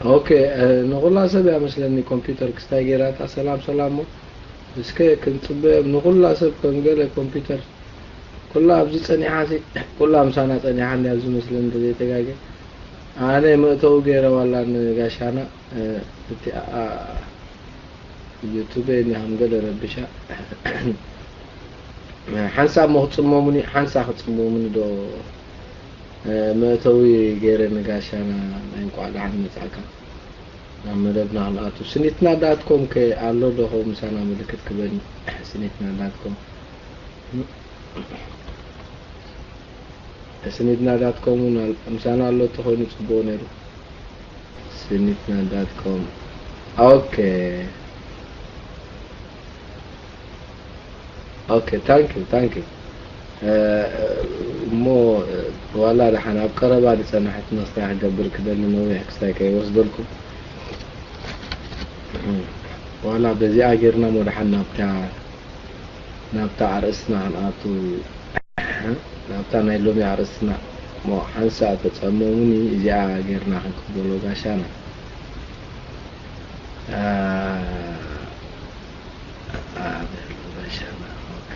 ኦኬ፣ እ፣ ንኹላ ሰብ እያ መስለኒ ኮምፒውተር ክስታይ ገይራታ። ሰላም ሰላም፣ ሞ እስከ ክንጽበዮም ንኹላ ሰብ ከም ገለ ኮምፒውተር ኩላ ኣብዚ ጸኒሓ ሲ፣ ኩላ ምሳና ጸኒሓ እንዲ ኣብዚ መስለኒ እንተዘይተጋገ። ኣነ መእተዊ ገይረ ዋላ ንጋሻና፣ እ፣ እቲ ኣ-፣ ዩቱበይ ከም ገለ ረቢሻ። ሓንሳብ ሞ ክጽመሙኒ፣ ሓንሳ ክጽመሙኒ ዶ፣ እ፣ መእተዊ ገይረ ንጋሻና ናይ እንቋዕ ደሓን መጻእካ። ናብ መደብና ክንኣቱ። ስኒትና ዳት ኮም ከ ኣሎ ዶ? ከምኡ ምሳና ምልክት ክበኒ። ስኒትና ዳት ኮም። ስኒትና ዳት ኮም እውን ኣል-፣ ምሳና ኣሎ ተኾይኑ ጽቡቕ ነይሩ። ስኒትና ዳት ኮም። ኦኬ። ኦኬ፣ ታንክ ዩ፣ ታንክ ዩ። እ፣ እሞ፣ እ፣ ዋላ ደሓን ኣብ ቀረባ ዝጸናሕት መስርሕ ክገብር ክደሊ ነዊሕ ክስታይ ከይወስደልኩም። ዋላ በዚኣ ጌርና እሞ ደሓን ናብታ፣ ናብታ ኣርእስትና ክንኣቱ፣ ናብታ ናይ ሎሚ ኣርእስትና እሞ ሓንሳእ ተጸመሙኒ እዚኣ ጌርና ክንቅበሎ ጋሻና። እ፣ እ፣ ጋሻና፣ ኦኬ።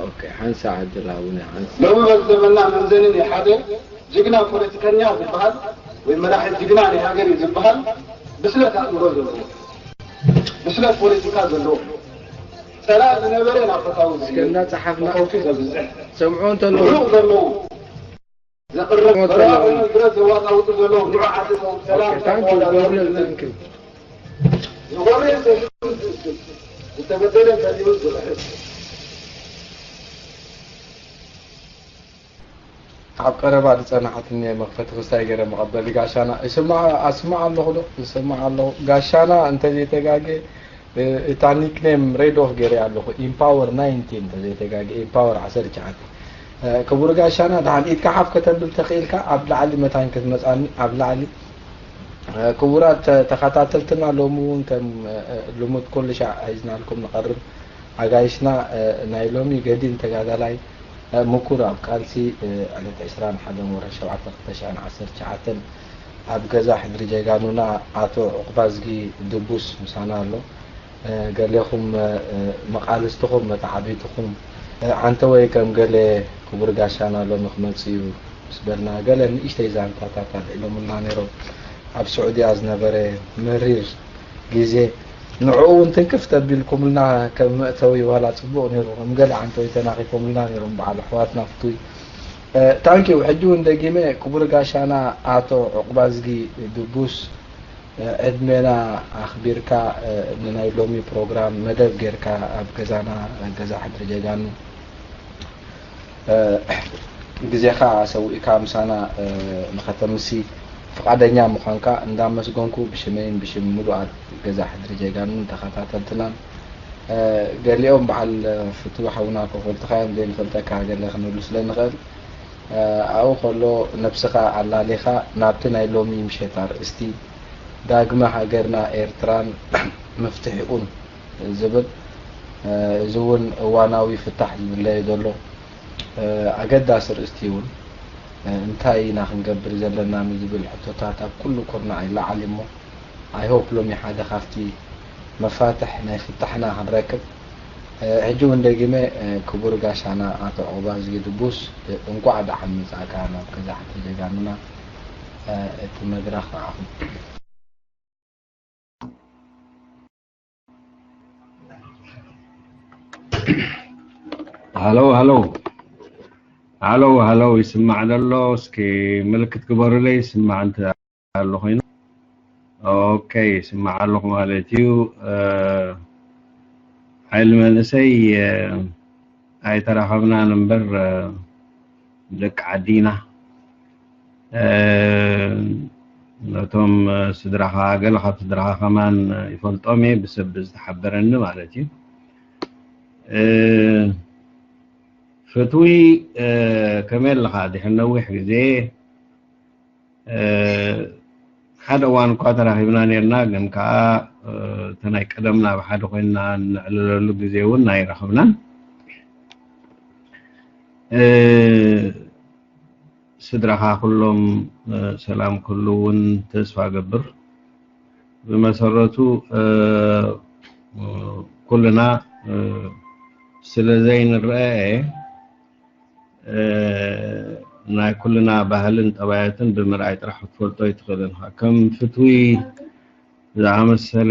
ኦኬ፣ ሓንሳ ዕድል ሃቡኒ፣ ሓንሳ። ሎሚ በዚ ዘመንና መምዘኒ ናይ ሓደ ጅግና ፖለቲከኛ ዝበሃል ወይ መራሒ ጅግና ናይ ሃገር እዩ ዝበሃል ብስለት ኣእምሮ ዘለዎ፣ ብስለት ፖለቲካ ዘለዎ፣ ጸላኢ ዝነበረ ናብ ፈታዊ እስከ ዝህብ፣ እንዳጸሓፍና ፈተውቲ ዘብዝሕ፣ ሰምዑ እንተለዉ። ብሩቕ ዘለዉ ዘቕርብ፣ ሰምዑ እንተለዉ። በረኻ ኮይኑ ብረት ዘዋጣውጡ ዘለዉ ንዑ ዓዲ ሰላም ኦኬ፣ ታንክ ዩ፣ ተዋዳዳሪ ገብረ፣ ታንክ ዩ። ዝጎረየ ሰብ ዝተበደለ ፈሊሙ ዝኽሕስ። ኣብ ቀረባ ዝጸናሕትኒ መኽፈቲ ክስታይ ገይረ መቐበሊ ጋሻና። ይስማዕ፣ ኣስማዕ ኣለኹ ዶ? ይስማዕ ኣለኹ። ጋሻና እንተዘይተጋጌ፣ እ፣ እታ ኒክኔም ሬድ ኦፍ ገይረ ኣለኹ። ኢምፓወር ናይንቲ እንተዘይተጋጌ፣ ኢምፓወር ዓሰርተ ትሽዓተ። እ፣ ክቡር ጋሻና፣ ደሓን ኢድካ ሓፍ ከተብል ተኽኢልካ፣ ኣብ ላዕሊ መታን ክትመጻኒ፣ ኣብ ላዕሊ። እ፣ ክቡራት ተ-፣ ተኸታተልትና፣ ሎሚ እውን ከም፣ እ፣ ልሙድ ኩሉ ሻዕ ሒዝናልኩም ንቐርብ። ኣጋይሽና፣ እ፣ ናይ ሎሚ ገዲም ተጋዳላይ፣ እ፣ ምኩር ኣብ ቃልሲ፣ እ፣ ዕለት ዕስራን ሓደን ወርሒ ሸውዓተ ክልተ ሽሕን ዓሰርተ ትሽዓተን ኣብ ገዛ ሕድሪ ጀጋኑና ኣቶ ዑቕባዝጊ ድቡስ ምሳና ኣሎ። እ፣ ገሌኹም፣ እ፣ መቓልስትኹም፣ መተዓብይትኹም፣ እ፣ ዓንተወይ ከም ገለ ክቡር ጋሻና ሎሚ ክመጽእ እዩ ምስ በልና፣ ገለ ንእሽተይ ዛንታታት ኣልዒሎምልና ነይሮም። ኣብ ስዑድያ ዝነበረ መሪር ግዜ፣ ንዕኡ እውን ትንክፍ ተቢልኩምልና ከም መእተዊ ዋላ ጽቡቕ ነይሩ። ከም ገለ ዓንተወይ ተናኺፎምልና ነይሮም በዓል ኣሕዋትና ፍቱይ። እ፣ ታንክ ዩ። ሕጂ እውን ደጊመ ክቡር ጋሻና ኣቶ ዑቕባዝጊ ድቡስ፣ እ፣ ዕድሜና ኣኽቢርካ፣ እ፣ ንናይ ሎሚ ፕሮግራም መደብ ጌርካ ኣብ ገዛና፣ ገዛ ሕድሪ ጀጋኑ፣ እ፣ ግዜኻ ሰዊእካ ምሳና፣ እ፣ ንኸተምሲ ፍቓደኛ ምዃንካ እንዳመስገንኩ ብሽመይን ብሽም ምሉኣት ገዛ ሕድሪ ጀጋኑን ተኸታተልትናን፣ እ፣ ገሊኦም በዓል ፍትዊ ሓውና ከፈልትኻ እዮም ዘይንፈልጠካ ገለ ክንብሉ ስለ ንኽእል፣ እ፣ ኣብኡ ከሎ ነብስኻ ኣላሊኻ ናብቲ ናይ ሎሚ ምሸት ኣርእስቲ ዳግመ ሃገርና ኤርትራን መፍትሒኡን ዝብል፣ እ፣ እዚ እውን እዋናዊ ፍታሕ ዝድለዮ ዘሎ፣ እ፣ ኣገዳሲ ኣርእስቲ እውን፣ እ፣ እንታይ ኢና ክንገብር ዘለና ንዝብል ሕቶታት ኣብ ኩሉ ኩርናዕ ይለዓል እሞ፣ I hope ሎሚ ሓደ ካብቲ መፋትሕ ናይ ፍታሕና ክንረክብ። እ፣ ሕጂ እውን ደጊመ፣ እ፣ ክቡር ጋሻና ኣቶ ዑቕባዝጊ ድቡስ፣ እ፣ እንቋዕ ደሓን መጻእካ ናብ ገዛ ሕድሪ ጀጋኑና። እ፣ እቲ መድረኽ ንዓኹም። ሃሎ፣ ሃሎ። ሃሎ፣ ሃሎ፣ ይስማዕ ደሎ? እስኪ ምልክት ግበሩለይ፣ ይስማዕ እንተ ኣሎ ኮይኑ። ኦኬ፣ ይስማዕ ኣለኹ ማለት እዩ። እ፣ ሓይሊ መንእሰይ፣ እ፣ ኣይተራኸብናን እምበር፣ እ፣ ደቂ ዓዲ ኢና። እ፣ ነቶም፣ እ፣ ስድራኻ፣ ገለ ካብ ስድራኻ ከማን ይፈልጦም እየ፣ ብሰብ ዝተሓበረኒ ማለት እዩ። እ፣ ፍትዊ፣ እ፣ ከመይ ኣለኻ? ድሕሪ ነዊሕ ግዜ፣ እ፣ ሓደ እዋን እኳ ተራኺብና ነርና፣ ግን ከኣ እቲ ናይ ቀደምና ብሓደ ኮይንና እንዕልለሉ ግዜ እውን ኣይረኸብናን። ስድራኻ ኩሎም ሰላም ክህሉ እውን ተስፋ ገብር። ብመሰረቱ ኩልና ስለ ዘይንረአ ናይ ኩልና ባህልን ጠባያትን ብምርኣይ ጥራሕ ክትፈልጦ ኣይትኽእልን ኢኻ። ከም ፍትዊ ዝኣመሰለ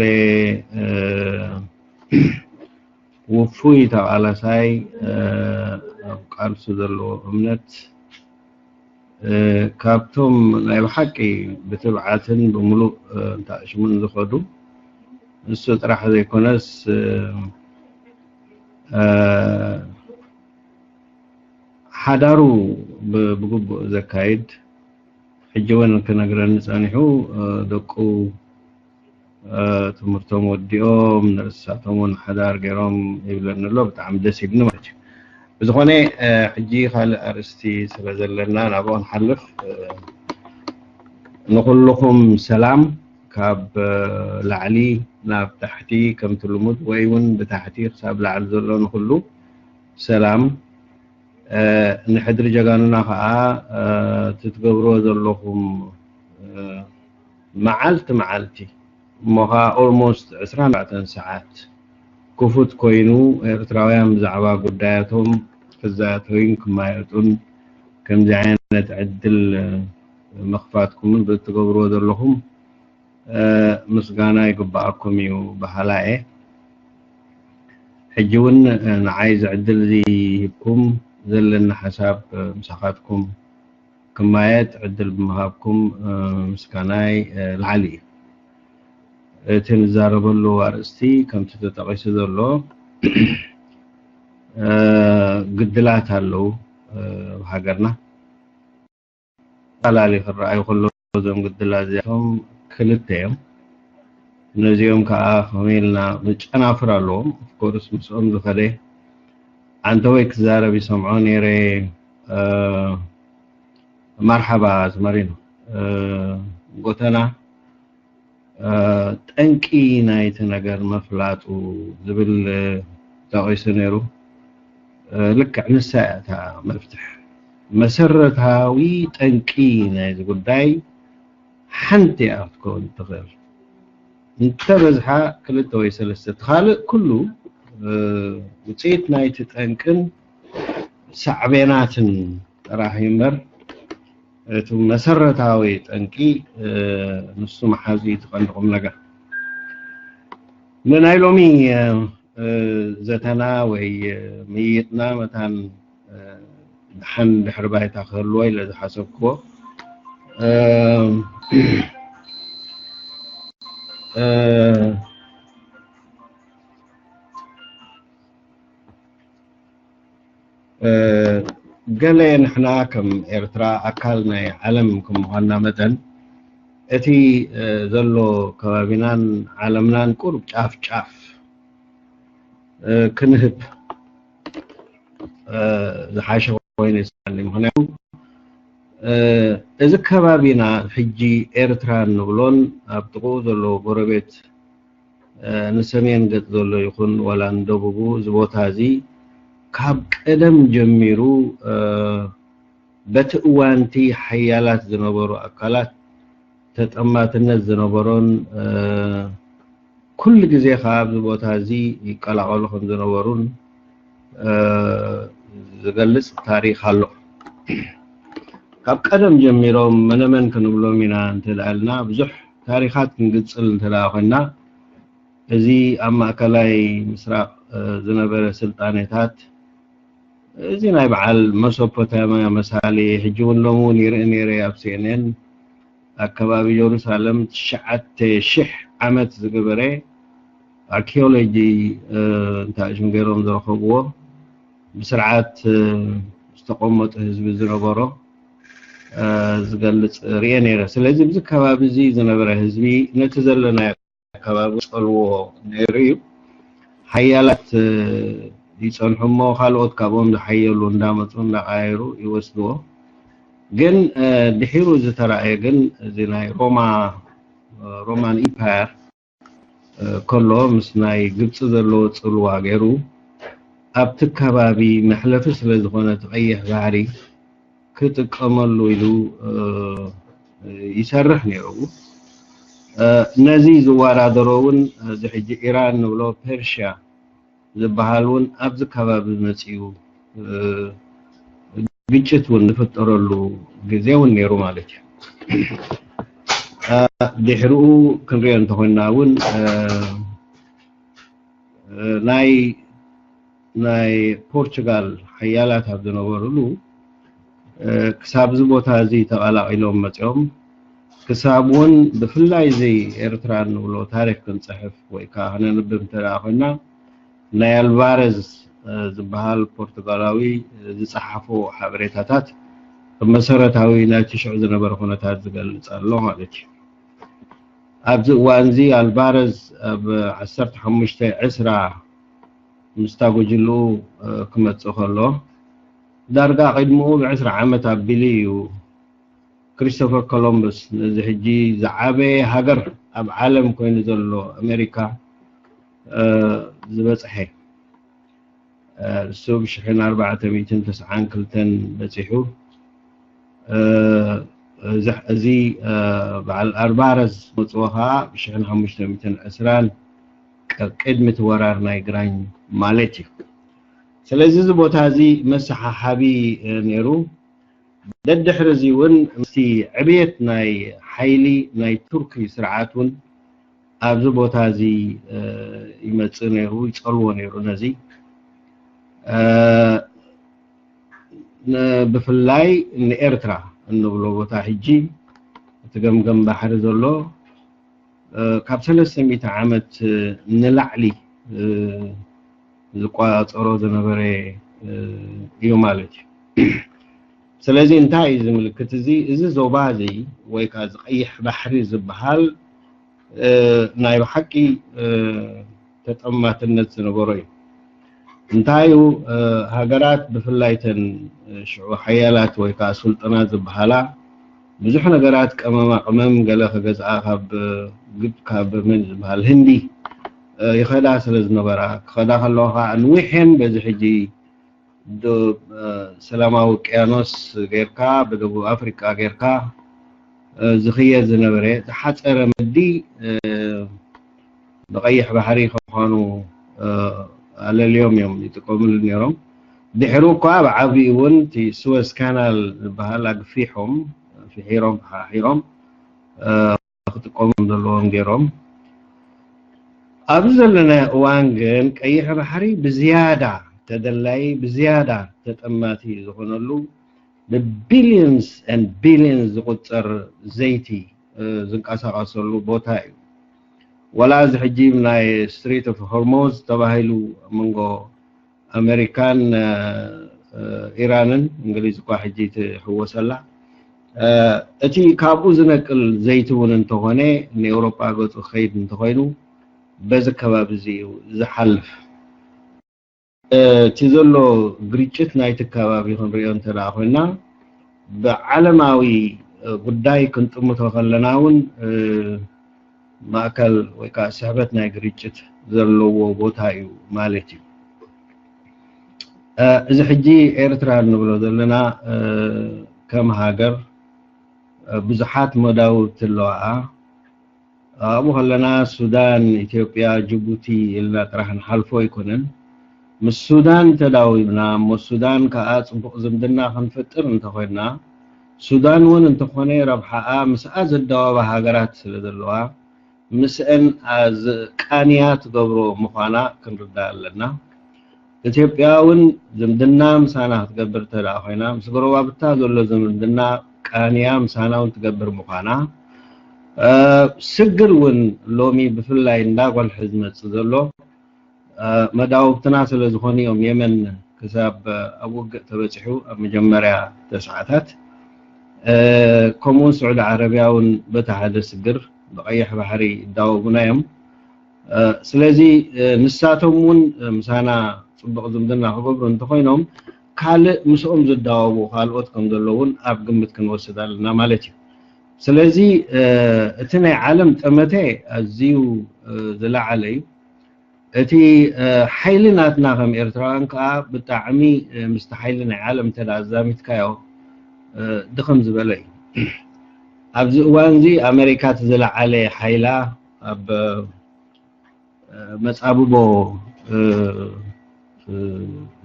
ውፉይ ተቓላሳይ ኣብ ቃልሱ ዘለዎ እምነት ካብቶም ናይ ብሓቂ ብትብዓትን ብምሉእ እንታሽሙን ዝኸዱ ንሱ ጥራሕ ዘይኮነስ ሓዳሩ ብግቡእ ዘካይድ ሕጂ እውን ክነግረኒ ጸኒሑ ደቁ ትምህርቶም ወዲኦም ንርእሳቶም እውን ሓዳር ገይሮም ይብለኒ ኣሎ። ብጣዕሚ ደስ ይብኒ ማለት እዩ። ብዝኾነ ሕጂ ካልእ ኣርእስቲ ስለ ዘለና ናብኡ ንሓልፍ። ንኹልኹም ሰላም ካብ ላዕሊ ናብ ታሕቲ ከምቲ ልሙድ ወይ እውን ብታሕቲ ክሳብ ላዕሊ ዘሎ ንኹሉ ሰላም። ንሕድሪ ጀጋኑና ከዓ ትትገብርዎ ዘለኹም መዓልቲ መዓልቲ እሞ ከዓ ኦልሞስት ዕስራን ኣርባዕተን ሰዓት ክፉት ኮይኑ ኤርትራውያን ብዛዕባ ጉዳያቶም ክዛተዩን ክማየጡን ከምዚ ዓይነት ዕድል ምኽፋትኩምን ብትገብርዎ ዘለኹም ምስጋና ይግባኣኩም እዩ በሃላ እየ። ሕጂ እውን ንዓይ እዚ ዕድል እዚ ሂብኩም ዘለኒ ሓሳብ ምሳኻትኩም ክማየጥ ዕድል ብምሃብኩም ምስጋናይ ላዕሊ እዩ። እቲ ንዛረበሉ ኣርእስቲ ከምቲ ተጠቒሱ ዘሎ ግድላት ኣለዉ ኣብ ሃገርና። ኣፈላሊ ክረኣዩ ከሎ እዞም ግድላት እዚኣቶም ክልተ እዮም። ነዚኦም ከዓ ከመይ ኢልና ምጨናፍር ኣለዎም። ኦፍኮርስ ምስኦም ዝኸደ ኣንተ ወይ ክዛረብ ይሰምዖ ነይረ። መርሓባ ዝመሪኖ ጎተና ጠንቂ ናይቲ ነገር መፍላጡ ዝብል ጠቒሱ ነይሩ። ልክዕ ንሳ እያ እታ መፍትሕ። መሰረታዊ ጠንቂ ናይዚ ጉዳይ ሓንቲ እያ ክትከውን ትኽእል። እንተበዝሓ ክልተ ወይ ሰለስተ፣ እቲ ካልእ ኩሉ ውፅኢት ናይቲ ጠንቅን ሳዕቤናትን ጥራሕ እዩ እምበር እቲ መሰረታዊ ጠንቂ ንሱ መሓዙ እዩ እቲ ቀንዲ ቁም ነገር። ንናይ ሎሚ ዘተና ወይ ምይይጥና መታን ደሓን ድሕሪ ባይታ ክህልዎ ኢለ ዝሓሰብክዎ ገለ ንሕና ከም ኤርትራ ኣካል ናይ ዓለም ከም ምዃንና መጠን እቲ ዘሎ ከባቢናን ዓለምናን ቁሩብ ጫፍ ጫፍ ክንህብ ዝሓሸ ኮይኑ ይስማዓኒ። ምኽንያቱ እዚ ከባቢና ሕጂ ኤርትራ እንብሎን ኣብ ጥቕኡ ዘለዎ ጎረቤት ንሰሜን ገጽ ዘሎ ይኹን ዋላ ንደቡቡ እዚ ቦታ እዚ ካብ ቀደም ጀሚሩ በቲ እዋንቲ ሓያላት ዝነበሩ ኣካላት ተጠማትነት ዝነበሮን ኩሉ ግዜ ከዓ ኣብዚ ቦታ እዚ ይቀላቐሉ ከም ዝነበሩን ዝገልጽ ታሪኽ ኣሎ። ካብ ቀደም ጀሚሮም መነመን ክንብሎም ኢና እንተ ደኣ ኢልና ብዙሕ ታሪኻት ክንግጽል እንተ ደኣ ኮይና እዚ ኣብ ማእከላይ ምስራቕ ዝነበረ ስልጣኔታት እዚ ናይ በዓል መሶፖታምያ መሳሊ ሕጂ እውን ሎሚ እውን ይርኢ ነይረ ኣብ ሲኤንኤን ኣብ ከባቢ ጀሩሳለም ትሽዓተ ሽሕ ዓመት ዝገበረ ኣርኪኦሎጂ እንታይ ሽም ገይሮም ዝረኸብዎ ብስርዓት ዝተቐመጡ ህዝቢ ዝነበሮ ዝገልጽ ርየ ነይረ። ስለዚ ብዚ ከባቢ እዚ ዝነበረ ህዝቢ ነቲ ዘለናዮ ኣከባቢ ጸልዎ ነይሩ እዩ። ሓያላት ይጸንሑ እሞ ካልኦት ካብኦም ዝሓየሉ እንዳመጹ እንዳቀያየሩ ይወስድዎ። ግን ድሒሩ ዝተራእየ ግን እዚ ናይ ሮማ ሮማን ኢምፓየር ከሎ ምስ ናይ ግብፂ ዘለዎ ፅልዋ ገይሩ ኣብቲ ከባቢ መሕለፊ ስለ ዝኾነ እቲ ቀይሕ ባሕሪ ክጥቀመሉ ኢሉ ይሰርሕ ነይሩ። ነዚ ዝወዳደሮ እውን እዚ ሕጂ ኢራን ንብሎ ፐርሽያ ዝበሃል እውን ኣብዚ ከባቢ መፂኡ ግጭት እውን ዝፍጠረሉ ግዜ እውን ነይሩ ማለት እዩ። ድሕሪኡ ክንሪኦ እንተኾንና እውን ናይ ናይ ፖርቹጋል ሓያላት ኣብ ዝነበሩሉ ክሳብ እዚ ቦታ እዚ ተቐላቒሎም መፂኦም ክሳብ እውን ብፍላይ እዚ ኤርትራ እንብሎ ታሪክ ክንፅሕፍ ወይ ከዓ ክነንብብ እንተ ኮይና ናይ ኣልቫረዝ ዝበሃል ፖርቱጋላዊ ዝፀሓፎ ሓበሬታታት መሰረታዊ ናይቲ ሽዑ ዝነበረ ኩነታት ዝገልፅ ኣሎ ማለት እዩ። ኣብዚ እዋን እዚ ኣልቫረዝ ኣብ ዓሰርተ ሓሙሽተ ዕስራ ምስታ ጉጅልኡ ክመፅእ ከሎ ዳርጋ ቅድምኡ ብዕስራ ዓመት ኣቢሉ እዩ ክሪስቶፈር ኮሎምበስ ነዚ ሕጂ ዝዓበየ ሃገር ኣብ ዓለም ኮይኑ ዘሎ ኣሜሪካ ዝበፅሐ። እሱ ብሽሕን ኣርባዕተ ሚእትን ተስዓን ክልተን በፂሑ። እዚ በዓል ኣልቫረዝ መፅዎ ከዓ ብሽሕን ሓሙሽተ ሚእትን ዕስራን ቅድሚ እቲ ወራር ናይ ግራኝ ማለት እዩ። ስለዚ እዚ ቦታ እዚ መሰሓሓቢ ነይሩ። ደድሕሪ እዚ እውን ምስቲ ዕብየት ናይ ሓይሊ ናይ ቱርኪ ስርዓት እውን ኣብዚ ቦታ እዚ ይመፅእ ነይሩ፣ ይፀልዎ ነይሩ። ነዚ ብፍላይ ንኤርትራ እንብሎ ቦታ ሕጂ እቲ ገምገም ባሕሪ ዘሎ ካብ ሰለስተ ሚእቲ ዓመት ንላዕሊ ዝቆፃፀሮ ዝነበረ እዩ ማለት እዩ። ስለዚ እንታይ እዩ ዝምልክት? እዚ እዚ ዞባ እዚ ወይ ከዓ እዚ ቀይሕ ባሕሪ ዝበሃል ናይ ብሓቂ ተጠማትነት ዝነበሮ እዩ። እንታይ እዩ ሃገራት ብፍላይ ተን ሽዑ ሓያላት ወይ ከዓ ስልጠናት ዝበሃላ ብዙሕ ነገራት ቀመማ ቅመም ገለ ከገዝኣ ካብ ግብ ካብ ምን ዝበሃል ህንዲ ይኸዳ ስለ ዝነበራ ክኸዳ ከለዋ ከዓ ንዊሕን በዚ ሕጂ ሰላማዊ ውቅያኖስ ጌርካ ብደቡብ ኣፍሪቃ ጌርካ ዝኽየድ ዝነበረ ዝሓፀረ መዲ ብቀይሕ ባሕሪ ከምኳኑ ኣለልዮም እዮም ይጥቀምሉ ነይሮም። ድሕሩ እኳ ብዓብኡ እውን እቲ ስወዝ ካናል ዝበሃል ኣግፊሖም ፍሒሮም ፈሓሒሮም ክጥቀሙ ዘለዎም ገይሮም። ኣብዚ ዘለናዮ እዋን ግን ቀይሕ ባሕሪ ብዝያዳ ተደላዪ ብዝያዳ ተጠማቲ ዝኾነሉ ብቢልዮንስ ን ቢልዮንስ ዝቁፀር ዘይቲ ዝንቀሳቀሰሉ ቦታ እዩ። ወላ እዚ ሕጂ ናይ ስትሪት ኦፍ ሆርሞዝ ተባሂሉ መንጎ ኣሜሪካን ኢራንን እንግሊዝ እኳ ሕጂ ትሕወሰላ እቲ ካብኡ ዝነቅል ዘይቲ እውን እንተኾነ ንኤውሮጳ ገፁ ክኸይድ እንተኾይኑ በዚ ከባቢ እዚ እዩ ዝሓልፍ። እቲ ዘሎ ግርጭት ናይቲ ከባቢ ክንሪኦ እንተ ኮይና ብዓለማዊ ጉዳይ ክንጥምቶ ከለና እውን ማእከል ወይ ከዓ ስሕበት ናይ ግርጭት ዘለዎ ቦታ እዩ ማለት እዩ። እዚ ሕጂ ኤርትራ እንብሎ ዘለና ከም ሃገር ብዙሓት መዳውብቲ ኣለዋኣ። ኣብኡ ከለና ሱዳን፣ ኢትዮጵያ፣ ጅቡቲ ኢልና ጥራሕ ንሓልፎ ኣይኮነን። ምስ ሱዳን ተዳዊብና እሞ ሱዳን ከዓ ፅቡቕ ዝምድና ክንፍጥር እንተኾይንና ሱዳን እውን እንተኾነ ረብሓኣ ምስኣ ዘዳወባ ሃገራት ስለ ዘለዋ ምስአን ቃንያ ትገብሮ ምዃና ክንርዳእ ኣለና። ኢትዮጵያ እውን ዝምድና ምሳና ክትገብር እንተ ኮይና ምስ ጎረባብታ ዘሎ ዝምድና ቃንያ ምሳና እውን ትገብር ምዃና ስግር እውን ሎሚ ብፍላይ እንዳጓልሐ ዝመፅእ ዘሎ መዳውብትና ስለ ዝኾኑ እዮም። የመን ክሳብ ኣብ ውግእ ተበፂሑ ኣብ መጀመርያ ተስዓታት ከምኡውን ስዑዲ ዓረብያ እውን በቲ ሓደ ስግር ብቐይሕ ባሕሪ ይዳወቡና እዮም። ስለዚ ንሳቶም እውን ምሳና ፅቡቕ ዝምድና ክገብሩ እንተኮይኖም ካልእ ምስኦም ዝዳወቡ ካልኦት ከም ዘለዉ እውን ኣብ ግምት ክንወስድ ኣለና ማለት እዩ። ስለዚ እቲ ናይ ዓለም ጠመተ ኣዝዩ ዝለዓለ እዩ። እቲ ሓይሊ ናትና ከም ኤርትራውያን ከዓ ብጣዕሚ ምስቲ ሓይሊ ናይ ዓለም እንተ ኣዛሚትካዮ ድኽም ዝበለ እዩ። ኣብዚ እዋን እዚ ኣሜሪካ እቲ ዝለዓለ ሓይላ ኣብ መጻብቦ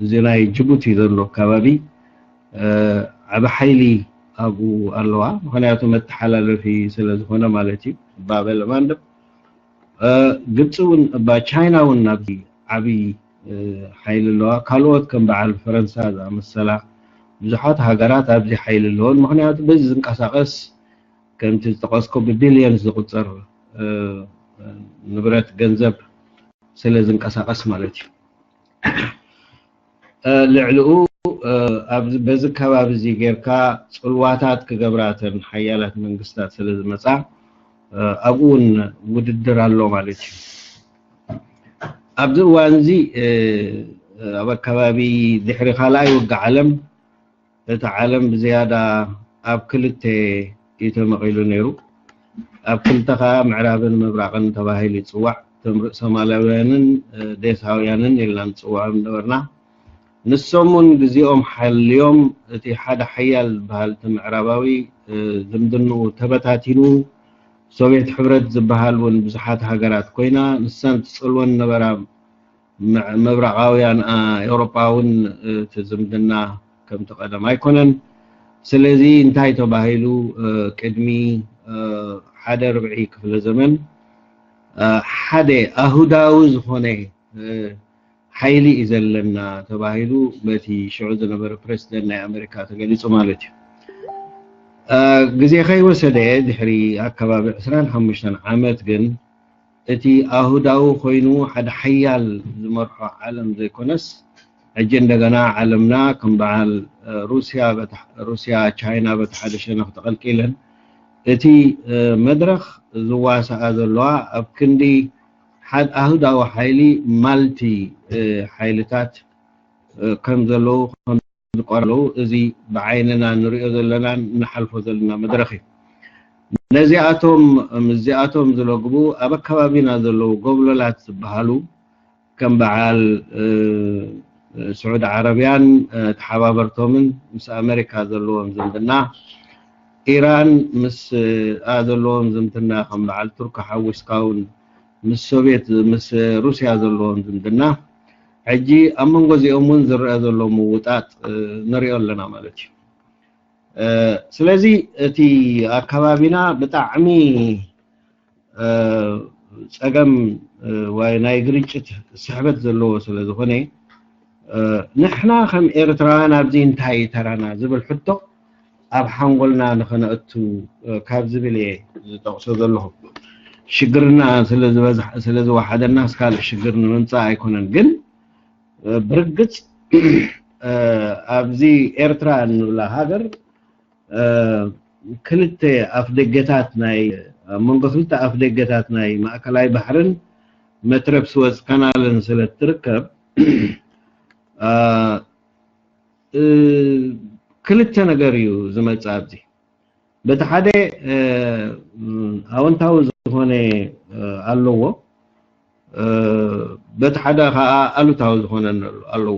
እዚ ናይ ጅቡቲ ዘሎ ከባቢ ዓቢ ሓይሊ ኣብኡ ኣለዋ። ምክንያቱ መተሓላለፊ ስለ ዝኾነ ማለት እዩ። ባበል ማንደብ ግብፂ እውን እባ ቻይና እውን ናብዚ ዓቢ ሓይሊ ኣለዋ። ካልኦት ከም በዓል ፈረንሳ ዝኣመሰላ ብዙሓት ሃገራት ኣብዚ ሓይሊ ኣለወን። ምክንያቱ በዚ ዝንቀሳቀስ ከምቲ ዝጠቀስኮ ብቢልዮንስ ዝቁፀር ንብረት ገንዘብ ስለ ዝንቀሳቀስ ማለት እዩ። ልዕሊኡ በዚ ከባቢ እዚ ጌርካ ፅልዋታት ክገብራ እተን ሓያላት መንግስታት ስለ ዝመፃ ኣብኡ እውን ውድድር ኣሎ ማለት እዩ። ኣብዚ እዋን እዚ ኣብ ኣከባቢ ድሕሪ ካልኣይ ውግእ ዓለም እቲ ዓለም ብዝያዳ ኣብ ክልተ እዩ ተመቒሉ ነይሩ። ኣብ ክልተ ከዓ ምዕራብን ምብራቕን ተባሂሉ ይፅዋዕ። እቶም ርእሰማላውያንን ደሳውያንን ኢልና ንፅውዖም ነበርና። ንሶም እውን ግዜኦም ሓልዮም እቲ ሓደ ሓያል ዝበሃል እቲ ምዕራባዊ ዝምድንኡ ተበታቲኑ፣ ሶቪየት ሕብረት ዝበሃል እውን ብዙሓት ሃገራት ኮይና ንሰን ትፅልወን ነበራ። ምብራቓውያን ኤውሮጳ እውን እቲ ዝምድና ከምቲ ቀደም ኣይኮነን። ስለዚ እንታይ ተባሂሉ ቅድሚ ሓደ ርብዒ ክፍለ ዘመን ሓደ ኣህዳዊ ዝኾነ ሓይሊ እዩ ዘለና ተባሂሉ በቲ ሽዑ ዝነበረ ፕሬዚደንት ናይ ኣሜሪካ ተገሊፁ ማለት እዩ። ግዜ ከይወሰደ ድሕሪ ኣከባቢ ዕስራን ሓሙሽተን ዓመት ግን እቲ ኣህዳዊ ኮይኑ ሓደ ሓያል ዝመርሖ ዓለም ዘይኮነስ ሕጂ እንደገና ዓለምና ከም በዓል ሩስያ ሩስያ ቻይና በቲ ሓደ ሸነኽ ተቐልቂለን እቲ መድረኽ ዝዋሳኣ ዘለዋ ኣብ ክንዲ ሓደ ኣህዳዊ ሓይሊ ማልቲ ሓይልታት ከም ዘለዉ ዝቆር ኣለዉ። እዚ ብዓይንና ንሪኦ ዘለናን ንሓልፎ ዘለና መድረኽ እዩ። ነዚኣቶም ምስዚኣቶም ዝለግቡ ኣብ ኣከባቢና ዘለዉ ጎብለላት ዝበሃሉ ከም በዓል ስዑድ ዓረብያን ተሓባበርቶምን ምስ ኣሜሪካ ዘለዎም ዝምድና፣ ኢራን ምስ ዘለዎም ዝምድና ከም በዓል ቱርኪ ሓዊስካ እውን ምስ ሶቪየት ምስ ሩስያ ዘለዎም ዝምድና ሕጂ ኣብ መንጎ እዚኦም እውን ዝረአ ዘሎ ምውጣጥ ንሪኦ ኣለና ማለት እዩ። ስለዚ እቲ ኣከባቢና ብጣዕሚ ፀገም ወይ ናይ ግርጭት ስሕበት ዘለዎ ስለ ዝኾነ ንሕና ከም ኤርትራውያን ኣብዚ እንታይ ተራና ዝብል ሕቶ ኣብ ሓንጎልና ንኸነእቱ ካብ ዝብል እየ ዝጠቕሶ ዘለኹ። ሽግርና ስለ ዝወሓደናስ ካልእ ሽግር ንምምፃእ ኣይኮነን። ግን ብርግፅ ኣብዚ ኤርትራ እንብላ ሃገር ክልተ ኣፍደገታት ናይ ኣብ መንጎ ክልተ ኣፍደገታት ናይ ማእከላይ ባሕርን መትረብ ስወዝ ካናልን ስለ እትርከብ ክልተ ነገር እዩ ዝመፅእ ኣብዚ። በቲ ሓደ ኣወንታዊ ዝኾነ ኣለዎ፣ በቲ ሓደ ከዓ ኣሉታዊ ዝኾነ ኣለዎ።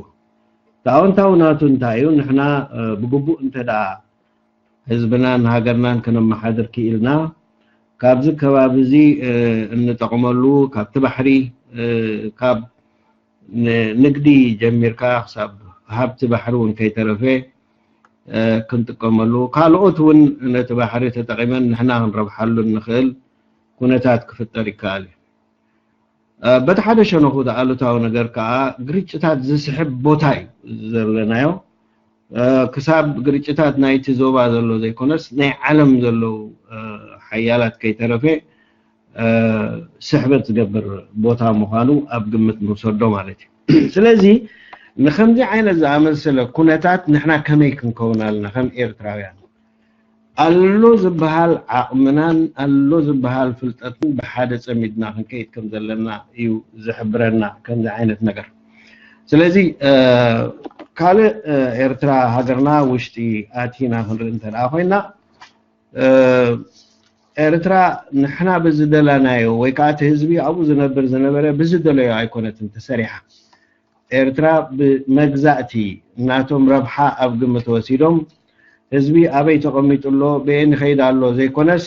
እቲ ኣወንታዊ ናቱ እንታይ እዩ? ንሕና ብግቡእ እንተ ደኣ ህዝብናን ሃገርናን ክነመሓድር ክኢልና ካብዚ ከባቢ እዚ እንጠቕመሉ ካብቲ ባሕሪ ካብ ንግዲ ጀሚርካ ክሳብ ሃብቲ ባሕሪ እውን ከይተረፈ ክንጥቀመሉ ካልኦት እውን ነቲ ባሕሪ ተጠቒመን ንሕና ክንረብሓሉ እንኽእል ኩነታት ክፍጠር ይከኣል እዩ። በቲ ሓደ ሸነኹ ኣሉታዊ ነገር ከዓ ግርጭታት ዝስሕብ ቦታ እዩ ዘለናዮ። ክሳብ ግርጭታት ናይቲ ዞባ ዘሎ ዘይኮነስ ናይ ዓለም ዘለዉ ሓያላት ከይተረፈ ስሕበት ዝገብር ቦታ ምዃኑ ኣብ ግምት ንውሰዶ ማለት እዩ። ስለዚ ንከምዚ ዓይነት ዝኣመሰለ ኩነታት ንሕና ከመይ ክንከውን ኣለና ከም ኤርትራውያን? ኣሎ ዝበሃል ዓቕምናን ኣሎ ዝበሃል ፍልጠትን ብሓደ ጸሚድና ክንከይድ ከም ዘለና እዩ ዝሕብረና ከምዚ ዓይነት ነገር። ስለዚ ካልእ ኤርትራ ሃገርና ውሽጢ ኣቲና ክንርኢ እንተ ኮይና ኤርትራ ንሕና ብዝደላናዮ ወይ ከዓ እቲ ህዝቢ ኣብኡ ዝነብር ዝነበረ ብዝደለዮ ኣይኮነትን ተሰሪሓ። ኤርትራ ብመግዛእቲ ናቶም ረብሓ ኣብ ግምት ወሲዶም ህዝቢ ኣበይ ተቐሚጡ ኣሎ፣ ብኤን ይኸይድ ኣሎ ዘይኮነስ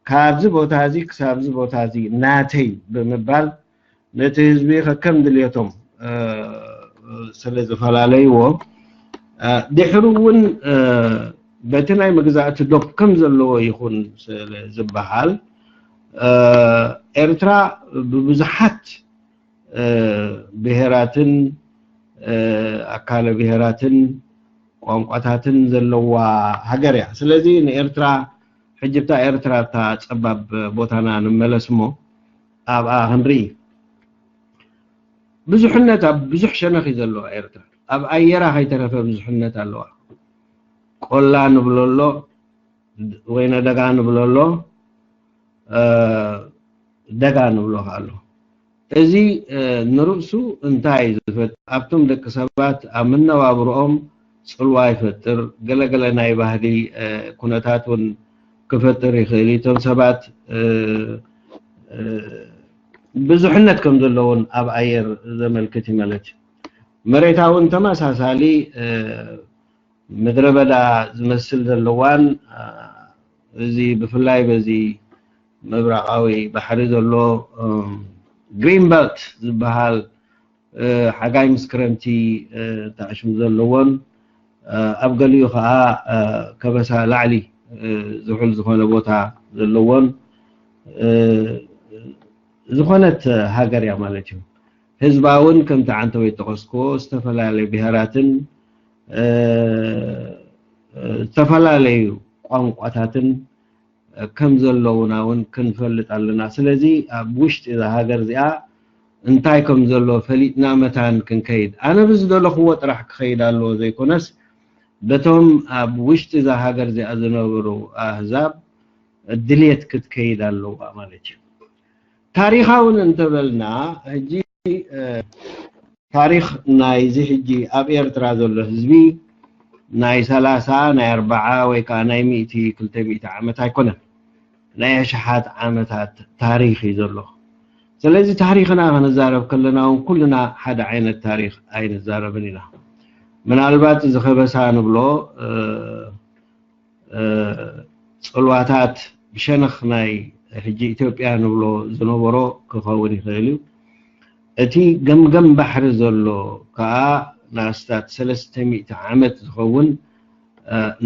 ካብዚ ቦታ እዚ ክሳብዚ ቦታ እዚ ናተይ ብምባል ነቲ ህዝቢ ከከም ድልየቶም ስለ ዝፈላለይዎ ድሕሩ እውን በቲ ናይ መግዛእቲ ዶብ ከም ዘለዎ ይኹን ስለ ዝበሃል ኤርትራ ብብዙሓት ብሄራትን ኣካለ ብሄራትን ቋንቋታትን ዘለዋ ሃገር እያ። ስለዚ ንኤርትራ ሕጂ ብታ ኤርትራ እታ ጸባብ ቦታና ንመለስ እሞ ኣብኣ ክንርኢ። ብዙሕነት ኣብ ብዙሕ ሸነኽ እዩ ዘለዋ ኤርትራ። ኣብ ኣየራ ከይተረፈ ብዙሕነት ኣለዋ። ቆላ ንብሎ ኣሎ፣ ወይነ ደጋ ንብሎ ኣሎ፣ ደጋ ንብሎ ከ ኣሎ። እዚ ንርእሱ እንታይ እዩ ዝፈጥር? ኣብቶም ደቂ ሰባት ኣብ መነባብርኦም ጽልዋ ይፈጥር። ገለገለ ናይ ባህሊ ኩነታት እውን ክፈጥር ይኽእል እዩ። እቶም ሰባት ብዙሕነት ከም ዘለውን ኣብ ኣየር ዘመልክት እዩ ማለት እዩ። መሬታ እውን ተመሳሳሊ ምድረ በዳ ዝመስል ዘለዋን እዚ ብፍላይ በዚ ምብራቓዊ ባሕሪ ዘሎ ግሪን በልት ዝበሃል ሓጋይ ምስ ክረምቲ ተዕሽም ዘለዎን ኣብ ገሊኡ ከዓ ከበሳ ላዕሊ ዝሑል ዝኾነ ቦታ ዘለዎን ዝኾነት ሃገር እያ ማለት እዩ። ህዝባ እውን ከምቲ ዓንተወይ ጠቐስክዎ ዝተፈላለዩ ብሄራትን ዝተፈላለዩ ቋንቋታትን ከም ዘለውና እውን ክንፈልጥ ኣለና። ስለዚ ኣብ ውሽጢ እዛ ሃገር እዚኣ እንታይ ከም ዘሎ ፈሊጥና መታን ክንከይድ፣ ኣነ ብዝደለኽዎ ጥራሕ ክኸይድ ኣለዎ ዘይኮነስ በቶም ኣብ ውሽጢ እዛ ሃገር እዚኣ ዝነበሩ ኣህዛብ ድልየት ክትከይድ ኣለዋ ማለት እዩ። ታሪኻውን እንተበልና ሕጂ ታሪኽ ናይዚ ሕጂ ኣብ ኤርትራ ዘሎ ህዝቢ ናይ ሰላሳ ናይ ኣርባዓ ወይ ከዓ ናይ ሚእቲ ክልተ ሚእቲ ዓመት ኣይኮነን። ናይ ኣሽሓት ዓመታት ታሪኽ እዩ ዘሎ። ስለዚ ታሪኽና ክንዛረብ ከለና እውን ኩልና ሓደ ዓይነት ታሪኽ ኣይንዛረብን ኢና። ምናልባት እዚ ከበሳ ንብሎ ጽልዋታት ብሸነኽ ናይ ሕጂ ኢትዮጵያ ንብሎ ዝነበሮ ክኸውን ይኽእል እዩ። እቲ ገምገም ባሕሪ ዘሎ ከዓ ንኣስታት ሰለስተ ሚእቲ ዓመት ዝኸውን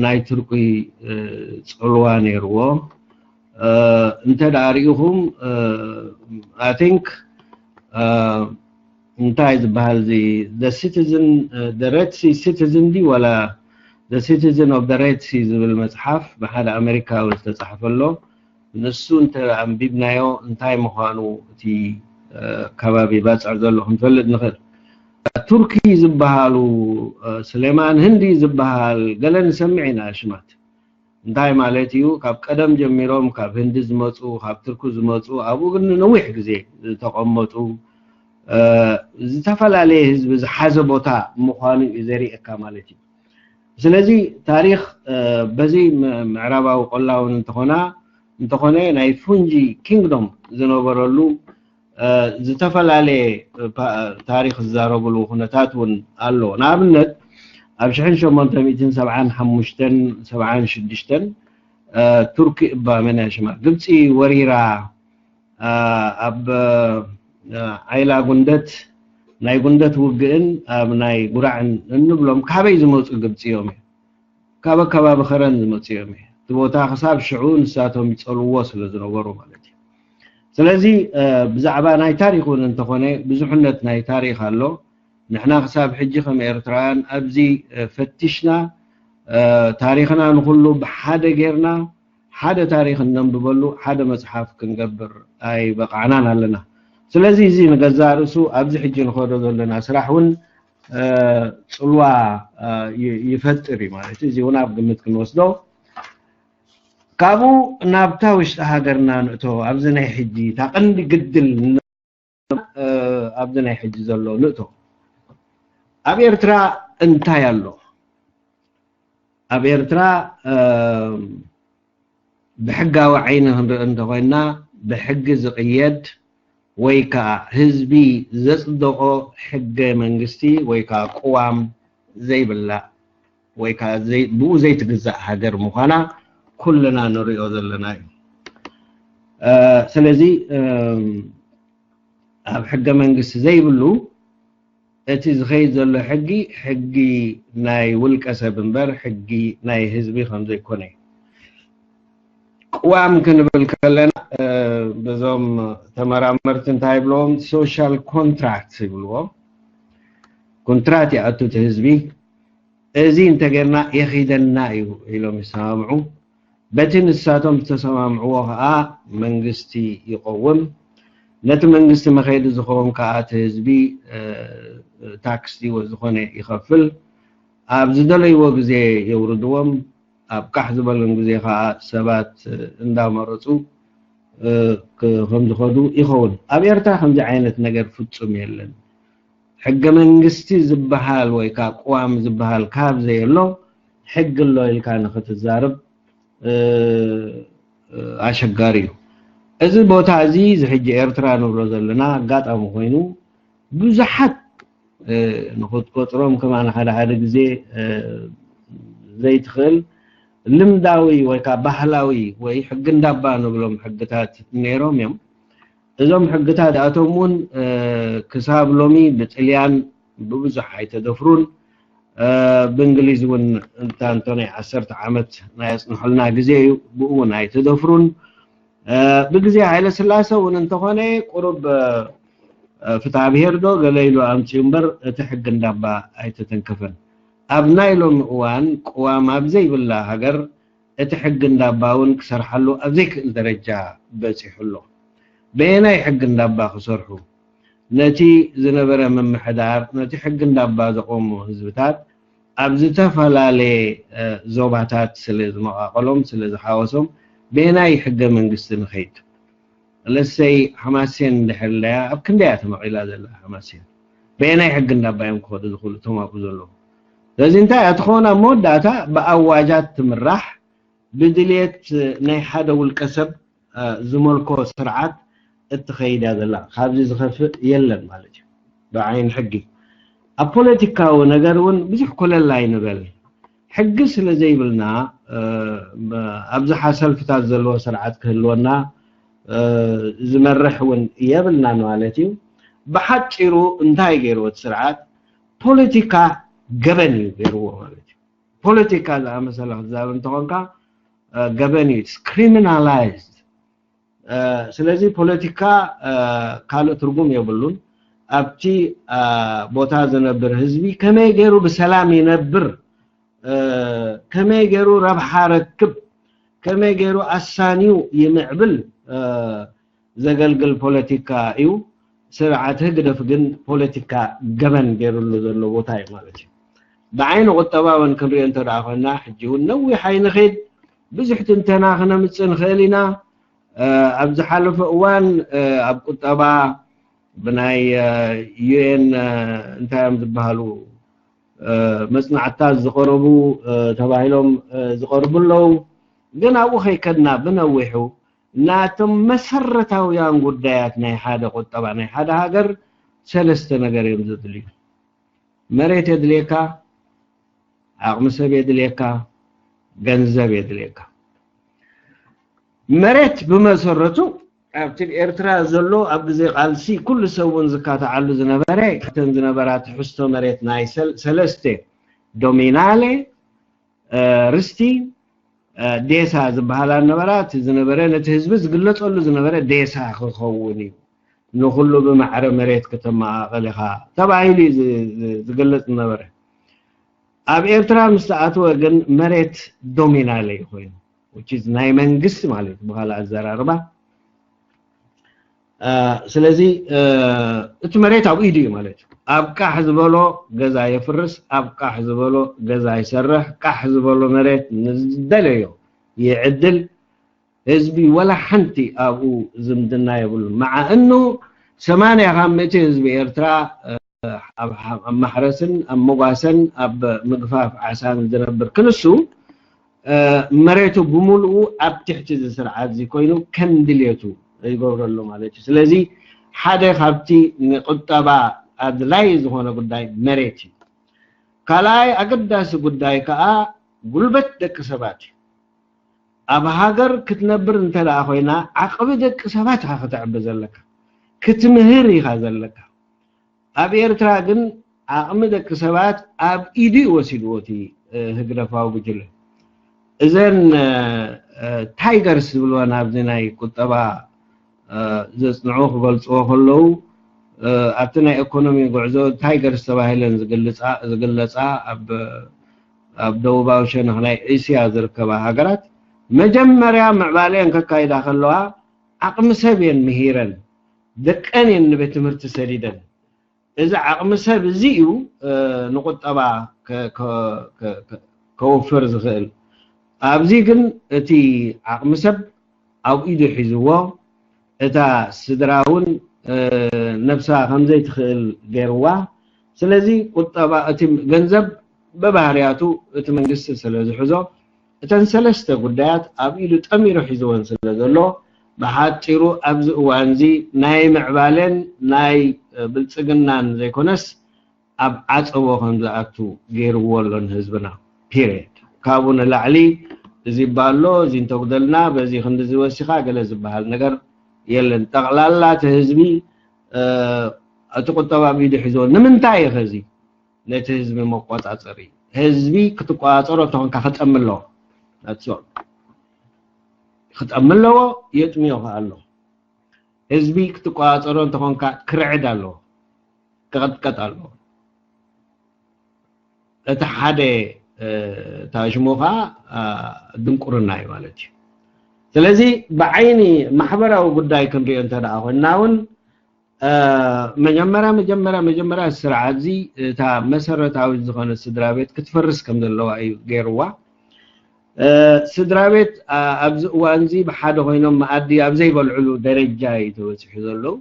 ናይ ቱርኪ ጽልዋ ነይርዎ። እንተ ደኣ ርኢኹም I think እንታይ ዝበሃል እዚ the citizen the Red Sea citizen ድዩ ዋላ the citizen of the Red Sea ዝብል መፅሓፍ ብሓደ ኣሜሪካዊ ዝተፃሕፈ ኣሎ። ንሱ እንተ ኣንቢብናዮ እንታይ ምዃኑ እቲ ከባቢ ባፅዕ ዘሎ ክንፈልጥ ንኽእል። ቱርኪ ዝበሃሉ ስሌማን ህንዲ ዝበሃል ገለ ንሰምዕ ኢና ሽማት። እንታይ ማለት እዩ? ካብ ቀደም ጀሚሮም ካብ ህንዲ ዝመፁ ካብ ትርኩ ዝመፁ ኣብኡ ግን ንነዊሕ ግዜ ዝተቐመጡ ዝተፈላለየ ህዝቢ ዝሓዘ ቦታ ምዃኑ እዩ ዘርእየካ ማለት እዩ። ስለዚ ታሪኽ በዚ ምዕራባዊ ቆላውን እንተኾና እንተኾነ ናይ ፉንጂ ኪንግዶም ዝነበረሉ ዝተፈላለየ ታሪኽ ዝዛረብሉ ኩነታት እውን ኣሎ። ንኣብነት ኣብ ሽሕን ሸሞንተ ሚእትን ሰብዓን ሓሙሽተን ሰብዓን ሽዱሽተን ቱርኪ እባ መን እያ ሽማ ግብፂ ወሪራ ኣብ ዓይላ ጉንደት ናይ ጉንደት ውግእን ኣብ ናይ ጉራዕን እንብሎም ካበይ ዝመፁ ግብፂ እዮም? ካብ ኣከባቢ ከረን ዝመፁ እዮም። እቲ ቦታ ክሳብ ሽዑ ንሳቶም ይፀልዎ ስለ ዝነበሩ ማለት እዩ። ስለዚ ብዛዕባ ናይ ታሪክ እውን እንተኾነ ብዙሕነት ናይ ታሪክ ኣሎ። ንሕና ክሳብ ሕጂ ከም ኤርትራውያን ኣብዚ ፈቲሽና ታሪክና ንኩሉ ብሓደ ጌርና ሓደ ታሪክ እነንብበሉ ሓደ መፅሓፍ ክንገብር ኣይበቃዕናን ኣለና። ስለዚ እዚ ንገዛእ ርእሱ ኣብዚ ሕጂ ንኸዶ ዘለና ስራሕ እውን ፅልዋ ይፈጥር እዩ ማለት እዩ። እዚ እውን ኣብ ግምት ክንወስዶ ካብኡ ናብታ ውሽጢ ሃገርና ንእቶ ኣብዚ ናይ ሕጂ እታ ቀንዲ ግድል ኣብዚ ናይ ሕጂ ዘሎ ንእቶ ኣብ ኤርትራ እንታይ ኣሎ? ኣብ ኤርትራ ብሕጋዊ ዓይኒ ክንርኢ እንተኾይና፣ ብሕጊ ዝቕየድ ወይ ከዓ ህዝቢ ዘጽደቖ ሕገ መንግስቲ ወይ ከዓ ቅዋም ዘይብላ ወይ ከዓ ዘይ-፣ ብኡ ዘይትግዛእ ሃገር ምዃና ኩልና ንሪኦ ዘለና እዩ። እ፣ ስለዚ፣ እም፣ ኣብ ሕገ መንግስቲ ዘይብሉ እቲ ዝኸይድ ዘሎ ሕጊ፣ ሕጊ ናይ ውልቀ ሰብ እምበር ሕጊ ናይ ህዝቢ ከም ዘይኮነ እዩ። ቅዋም ክንብል ከለና፣ እ፣ በዞም ተመራመርቲ እንታይ ይብልዎም? ሶሻል ኮንትራክት ይብልዎም። ኮንትራት ይኣቱ እቲ ህዝቢ፣ እዚ እንተጌርና የኺደና እዩ ኢሎም ይሰማምዑ። በቲ ንሳቶም ዝተሰማምዕዎ ኸዓ መንግስቲ ይቐውም። ነቲ መንግስቲ መኸዲ ዝኸውን ከዓ እቲ ህዝቢ፣ እ፣ ታክስ ይወ-፣ ዝኾነ ይኸፍል። ኣብ ዝደለይዎ ግዜ የውርድዎም። ኣብ ቃሕ ዝበሎም ግዜ ከዓ ሰባት፣ እ፣ እንዳመረፁ፣ እ፣ ክ-፣ ከም ዝኸዱ ይኸውን። ኣብ ኤርትራ ከምዚ ዓይነት ነገር ፍጹም የለን። ሕገ መንግስቲ ዝበሃል ወይ ከዓ ቅዋም ዝበሃል ካብ ዘየሎ ሕጊ ኣሎ ኢልካ ንኽትዛረብ፣ እ፣ እ፣ ኣሸጋሪ እዩ። እዚ ቦታ እዚ፣ እዚ ሕጂ ኤርትራ ንብሎ ዘለና ኣጋጣሚ ኮይኑ ብዙሓት፣ እ፣ ንኽትቆጽሮም ከማን ሓደ ሓደ ግዜ፣ እ፣ ዘይትኽእል ልምዳዊ ወይ ከዓ ባህላዊ ወይ ሕጊ እንዳባ ንብሎም ሕግታት ነይሮም እዮም። እዞም ሕግታት እዚኣቶም እውን፣ እ፣ ክሳብ ሎሚ ብጥልያን ብብዙሕ ኣይተደፍሩን። እ፣ ብእንግሊዝ እውን እንታ እንተ ናይ ዓሰርተ ዓመት ናይ ኣጽንሑልና ግዜ እዩ፣ ብኡ እውን ኣይተደፍሩን። እ፣ ብግዜ ሃይለ ስላሰ እውን እንተኾነ ቁሩብ፣ እ፣ ፍትሐ ብሔር ዶ ገለ ኢሉ ኣምፅኡ እምበር እቲ ሕጊ እንዳባ ኣይተተንከፈን። ኣብ ናይ ሎሚ እዋን ቅዋም ኣብ ዘይብላ ሃገር እቲ ሕጊ እንዳባ እውን ክሰርሓሉ ኣብ ዘይክእል ደረጃ በፂሑ ኣሎ። በየናይ ሕጊ እንዳባ ክሰርሑ? ነቲ ዝነበረ ምምሕዳር፣ ነቲ ሕጊ እንዳባ ዘቆሙ ህዝብታት ኣብ ዝተፈላለየ፣ እ፣ ዞባታት ስለ ዝመቓቐሎም፣ ስለ ዝሓወሶም፣ በየናይ ሕገ መንግስቲ ንኸይድ? ለሰይ ሓማሴን እንድሕር ኣለያ፣ ኣብ ክንደይ እያ ተመቒላ ዘላ ሓማሴን? በየናይ ሕጊ እንዳባ እዮም ክኸዱ ዝኽእሉ እቶም ኣብኡ ዘለዉ? ስለዚ እንታይ እያ ትኸውን? ኣብ መወዳእታ ብኣዋጃት ትምራሕ፣ ብድልየት ናይ ሓደ ውልቀ ሰብ፣ እ፣ ዝመልኮ ስርዓት እትኸይድ እያ ዘላ። ካብዚ ዝኸፍእ የለን ማለት እዩ ብዓይኒ ሕጊ። ኣብ ፖለቲካዊ ነገር እውን ብዙሕ ኮለል ኣይንበል። ሕጊ ስለ ዘይብልና፣ እ፣ ብ-፣ ኣብዝሓ ሰልፍታት ዘለዎ ስርዓት ክህልወና፣ እ፣ ዝመርሕ እውን የብልናን ማለት እዩ። ብሓፂሩ እንታይ ገይርዎ እቲ ስርዓት? ፖለቲካ ገበን እዩ ገይርዎ ማለት እዩ። ፖለቲካ ዝኣመሰለ ክትዛረብ እንተኾንካ፣ እ፣ ገበን እዩ፣ it's criminalized። እ፣ ስለዚ ፖለቲካ፣ እ፣ ካልእ ትርጉም የብሉን። ኣብቲ፣ እ፣ ቦታ ዝነብር ህዝቢ ከመይ ገይሩ ብሰላም ይነብር፣ እ፣ ከመይ ገይሩ ረብሓ ረክብ፣ ከመይ ገይሩ ኣሳንዩ ይምዕብል፣ እ፣ ዘገልግል ፖለቲካ እዩ። ስርዓት ህግደፍ ግን ፖለቲካ ገበን ገይሩሉ ዘሎ ቦታ እዩ ማለት እዩ። ብዓይኒ ቁጠባ እውን ክንሪኦ እንተ ደኣ ኮይና፣ ሕጂ እውን ነዊሕ ኣይንኸይድ፣ ብዙሕ ትንተና ክነምጽእ ንኽእል ኢና። እ፣ ኣብ ዝሓለፈ እዋን፣ እ፣ ኣብ ቁጠባ ብናይ፣ እ፣ ዩ ኤን፣ እ፣ እንታይ እዮም ዝበሃሉ፣ እ፣ መጽናዕትታት ዝቐረቡ፣ እ፣ ተባሂሎም፣ እ፣ ዝቐርቡ ኣለዉ። ግን ኣብኡ ከይከድና ብነዊሑ ናቶም መሰረታውያን ጉዳያት ናይ ሓደ ቁጠባ ናይ ሓደ ሃገር ሰለስተ ነገር እዮም ዘድልዩ። መሬት የድልየካ፣ ዓቕሚ ሰብ የድልየካ፣ ገንዘብ የድልየካ። መሬት ብመሰረቱ ኣብቲ ኤርትራ ዘሎ ኣብ ግዜ ቃልሲ ኩሉ ሰብ እውን ዝካተዓሉ ዝነበረ፣ ካብተን ዝነበራ ትሕዝቶ መሬት ናይ ሰል-፣ ሰለስተ፣ ዶሚናሌ፣ እ፣ ርስቲ፣ እ፣ ዴሳ ዝበሃላ ነበራ። እቲ ዝነበረ፣ ነቲ ህዝቢ ዝግለጸሉ ዝነበረ ዴሳ ክኸውን እዩ፣ ንኹሉ ብማዕረ መሬት ክተመቓቐል ኢኻ ተባሂሉ እዩ ዝ-፣ ዝ-፣ ዝግለጽ ዝነበረ። ኣብ ኤርትራ ምስ ተኣትወ ግን መሬት ዶሚናሌ እዩ ኮይኑ፣ which is ናይ መንግስቲ ማለት እዩ ብኻልእ ኣዘራርባ። እ፣ ስለዚ፣ እ፣ እቲ መሬት ኣብ ኢዱ እዩ ማለት እዩ። ኣብ ቃሕ ዝበሎ ገዛ የፍርስ፣ ኣብ ቃሕ ዝበሎ ገዛ ይሰርሕ፣ ቃሕ ዝበሎ መሬት ንዝደለዮ ይዕድል። ህዝቢ ወላ ሓንቲ ኣብኡ ዝምድና የብሉን። መዓ እኑ ሰማንያ ካብ ሚእቲ ህዝቢ ኤርትራ፣ እ፣ ኣብ፣ ኣብ ማሕረስን ኣብ መጓሰን ኣብ ምግፋፍ ዓሳን ዝነብር ክንሱ፣ መሬቱ ብምሉኡ ኣብ ትሕቲ እዚ ስርዓት እዚ ኮይኑ ከም ድልየቱ ይገብረሉ ማለት እዩ። ስለዚ ሓደ ካብቲ ንቁጠባ ኣድላይ ዝኾነ ጉዳይ መሬት እዩ። ካልኣይ ኣገዳሲ ጉዳይ ከዓ ጉልበት ደቂ ሰባት እዩ። ኣብ ሃገር ክትነብር እንተ ደኣ ኮይና ዓቕሚ ደቂ ሰባት ኢኻ ከተዕቢ ዘለካ፣ ክትምህር ኢኻ ዘለካ። ኣብ ኤርትራ ግን ዓቕሚ ደቂ ሰባት ኣብ ኢዱ እዩ ወሲድዎ እቲ ህግደፋዊ ጉጅለ። እዘን ታይገርስ ዝብልወን ኣብዚ ናይ ቁጠባ ዘፅንዑ ክገልፅዎ ከለዉ ኣብቲ ናይ ኢኮኖሚ ጉዕዞ ታይገርስ ተባሂለን ዝግለፃ ኣብ ደቡባዊ ሸነኽ ናይ እስያ ዝርከባ ሃገራት መጀመርያ ምዕባለየን ከካይዳ ከለዋ ዓቕሚ ሰብ እየን ምሂረን፣ ደቀን እየን ንቤት ትምህርቲ ሰዲደን። እዚ ዓቕሚ ሰብ እዚ እዩ ንቁጠባ ከውፍር ዝኽእል። ኣብዚ ግን እቲ ዓቕሚ ሰብ ኣብ ኢዱ ሒዝዎ፣ እታ ስድራ እውን ነብሳ ከምዘይትኽእል ገይርዋ። ስለዚ ቁጠባ እቲ ገንዘብ ብባህርያቱ እቲ መንግስቲ ስለ ዝሕዞ እተን ሰለስተ ጉዳያት ኣብ ኢዱ ጠሚሩ ሒዝወን ስለ ዘሎ ብሓፂሩ ኣብዚ እዋን እዚ ናይ ምዕባለን ናይ ብልፅግናን ዘይኮነስ ኣብ ዓፀቦ ከም ዝኣቱ ገይርዎ ኣሎ ንህዝብና። ፒሪየድ። ካብኡ ንላዕሊ እዚ እባ ኣሎ፣ እዚ እንተጉደልና፣ በዚ ክንዲ እዚ ወሲኻ ገለ ዝበሃል ነገር የለን። ጠቕላላ እቲ ህዝቢ እቲ ቁጠባ ኣብ ኢዱ ሒዝዎ ንምንታይ እዩ ኸዚ ነቲ ህዝቢ መቆፃፀሪ? ህዝቢ ክትቆፃፀሮ እንተኾንካ ክጠሚ ኣለዎ። ክጠሚ ኣለዎ፣ የጥምዮ ከዓ ኣሎ። ህዝቢ ክትቆፃፀሮ እንተኾንካ ክርዕድ ኣለዎ፣ ክቐጥቀጥ ኣለዎ። እቲ ሓደ ታሽሙ ከዓ ድንቁርና እዩ ማለት እዩ። ስለዚ ብዓይኒ ማሕበራዊ ጉዳይ ክንሪኦ እንተ ደኣ ኮይንና እውን መጀመርያ መጀመርያ መጀመርያ ስርዓት እዚ እታ መሰረታዊት ዝኾነ ስድራ ቤት ክትፈርስ ከም ዘለዋ እዩ ገይርዋ። ስድራ ቤት ኣብዚ እዋን እዚ ብሓደ ኮይኖም መኣዲ ኣብ ዘይበልዕሉ ደረጃ እዩ ተበፂሑ ዘለዉ።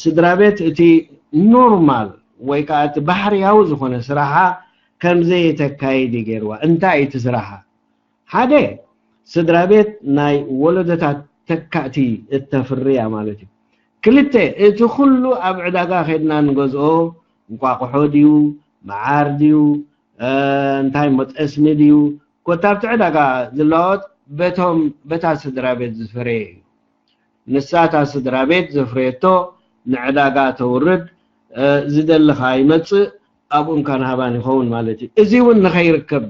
ስድራ ቤት እቲ ኖርማል ወይ ከዓ እቲ ባህርያዊ ዝኾነ ስራሓ ከም ዘየተካይድ እዩ ገይርዋ። እንታይ እቲ ስራሓ? ሓደ ስድራ ቤት ናይ ወለዶታት ተካእቲ እተፍርያ ማለት እዩ። ክልተ እቲ ኩሉ ኣብ ዕዳጋ ከድና ንገዝኦ እንቋቑሖ ድዩ፣ መዓር ድዩ፣ እንታይ እሞ ጠስሚ ድዩ፣ ኮታ ኣብቲ ዕዳጋ ዝለዋወጥ በቶም በታ ስድራ ቤት ዝፈረየ እዩ። ንሳ እታ ስድራ ቤት ዘፍረየቶ ንዕዳጋ ተውርድ፣ ዝደለኻ ይመፅእ፣ ኣብኡን ካን ሃባን ይኸውን ማለት እዩ። እዚ እውን ንኸይርከብ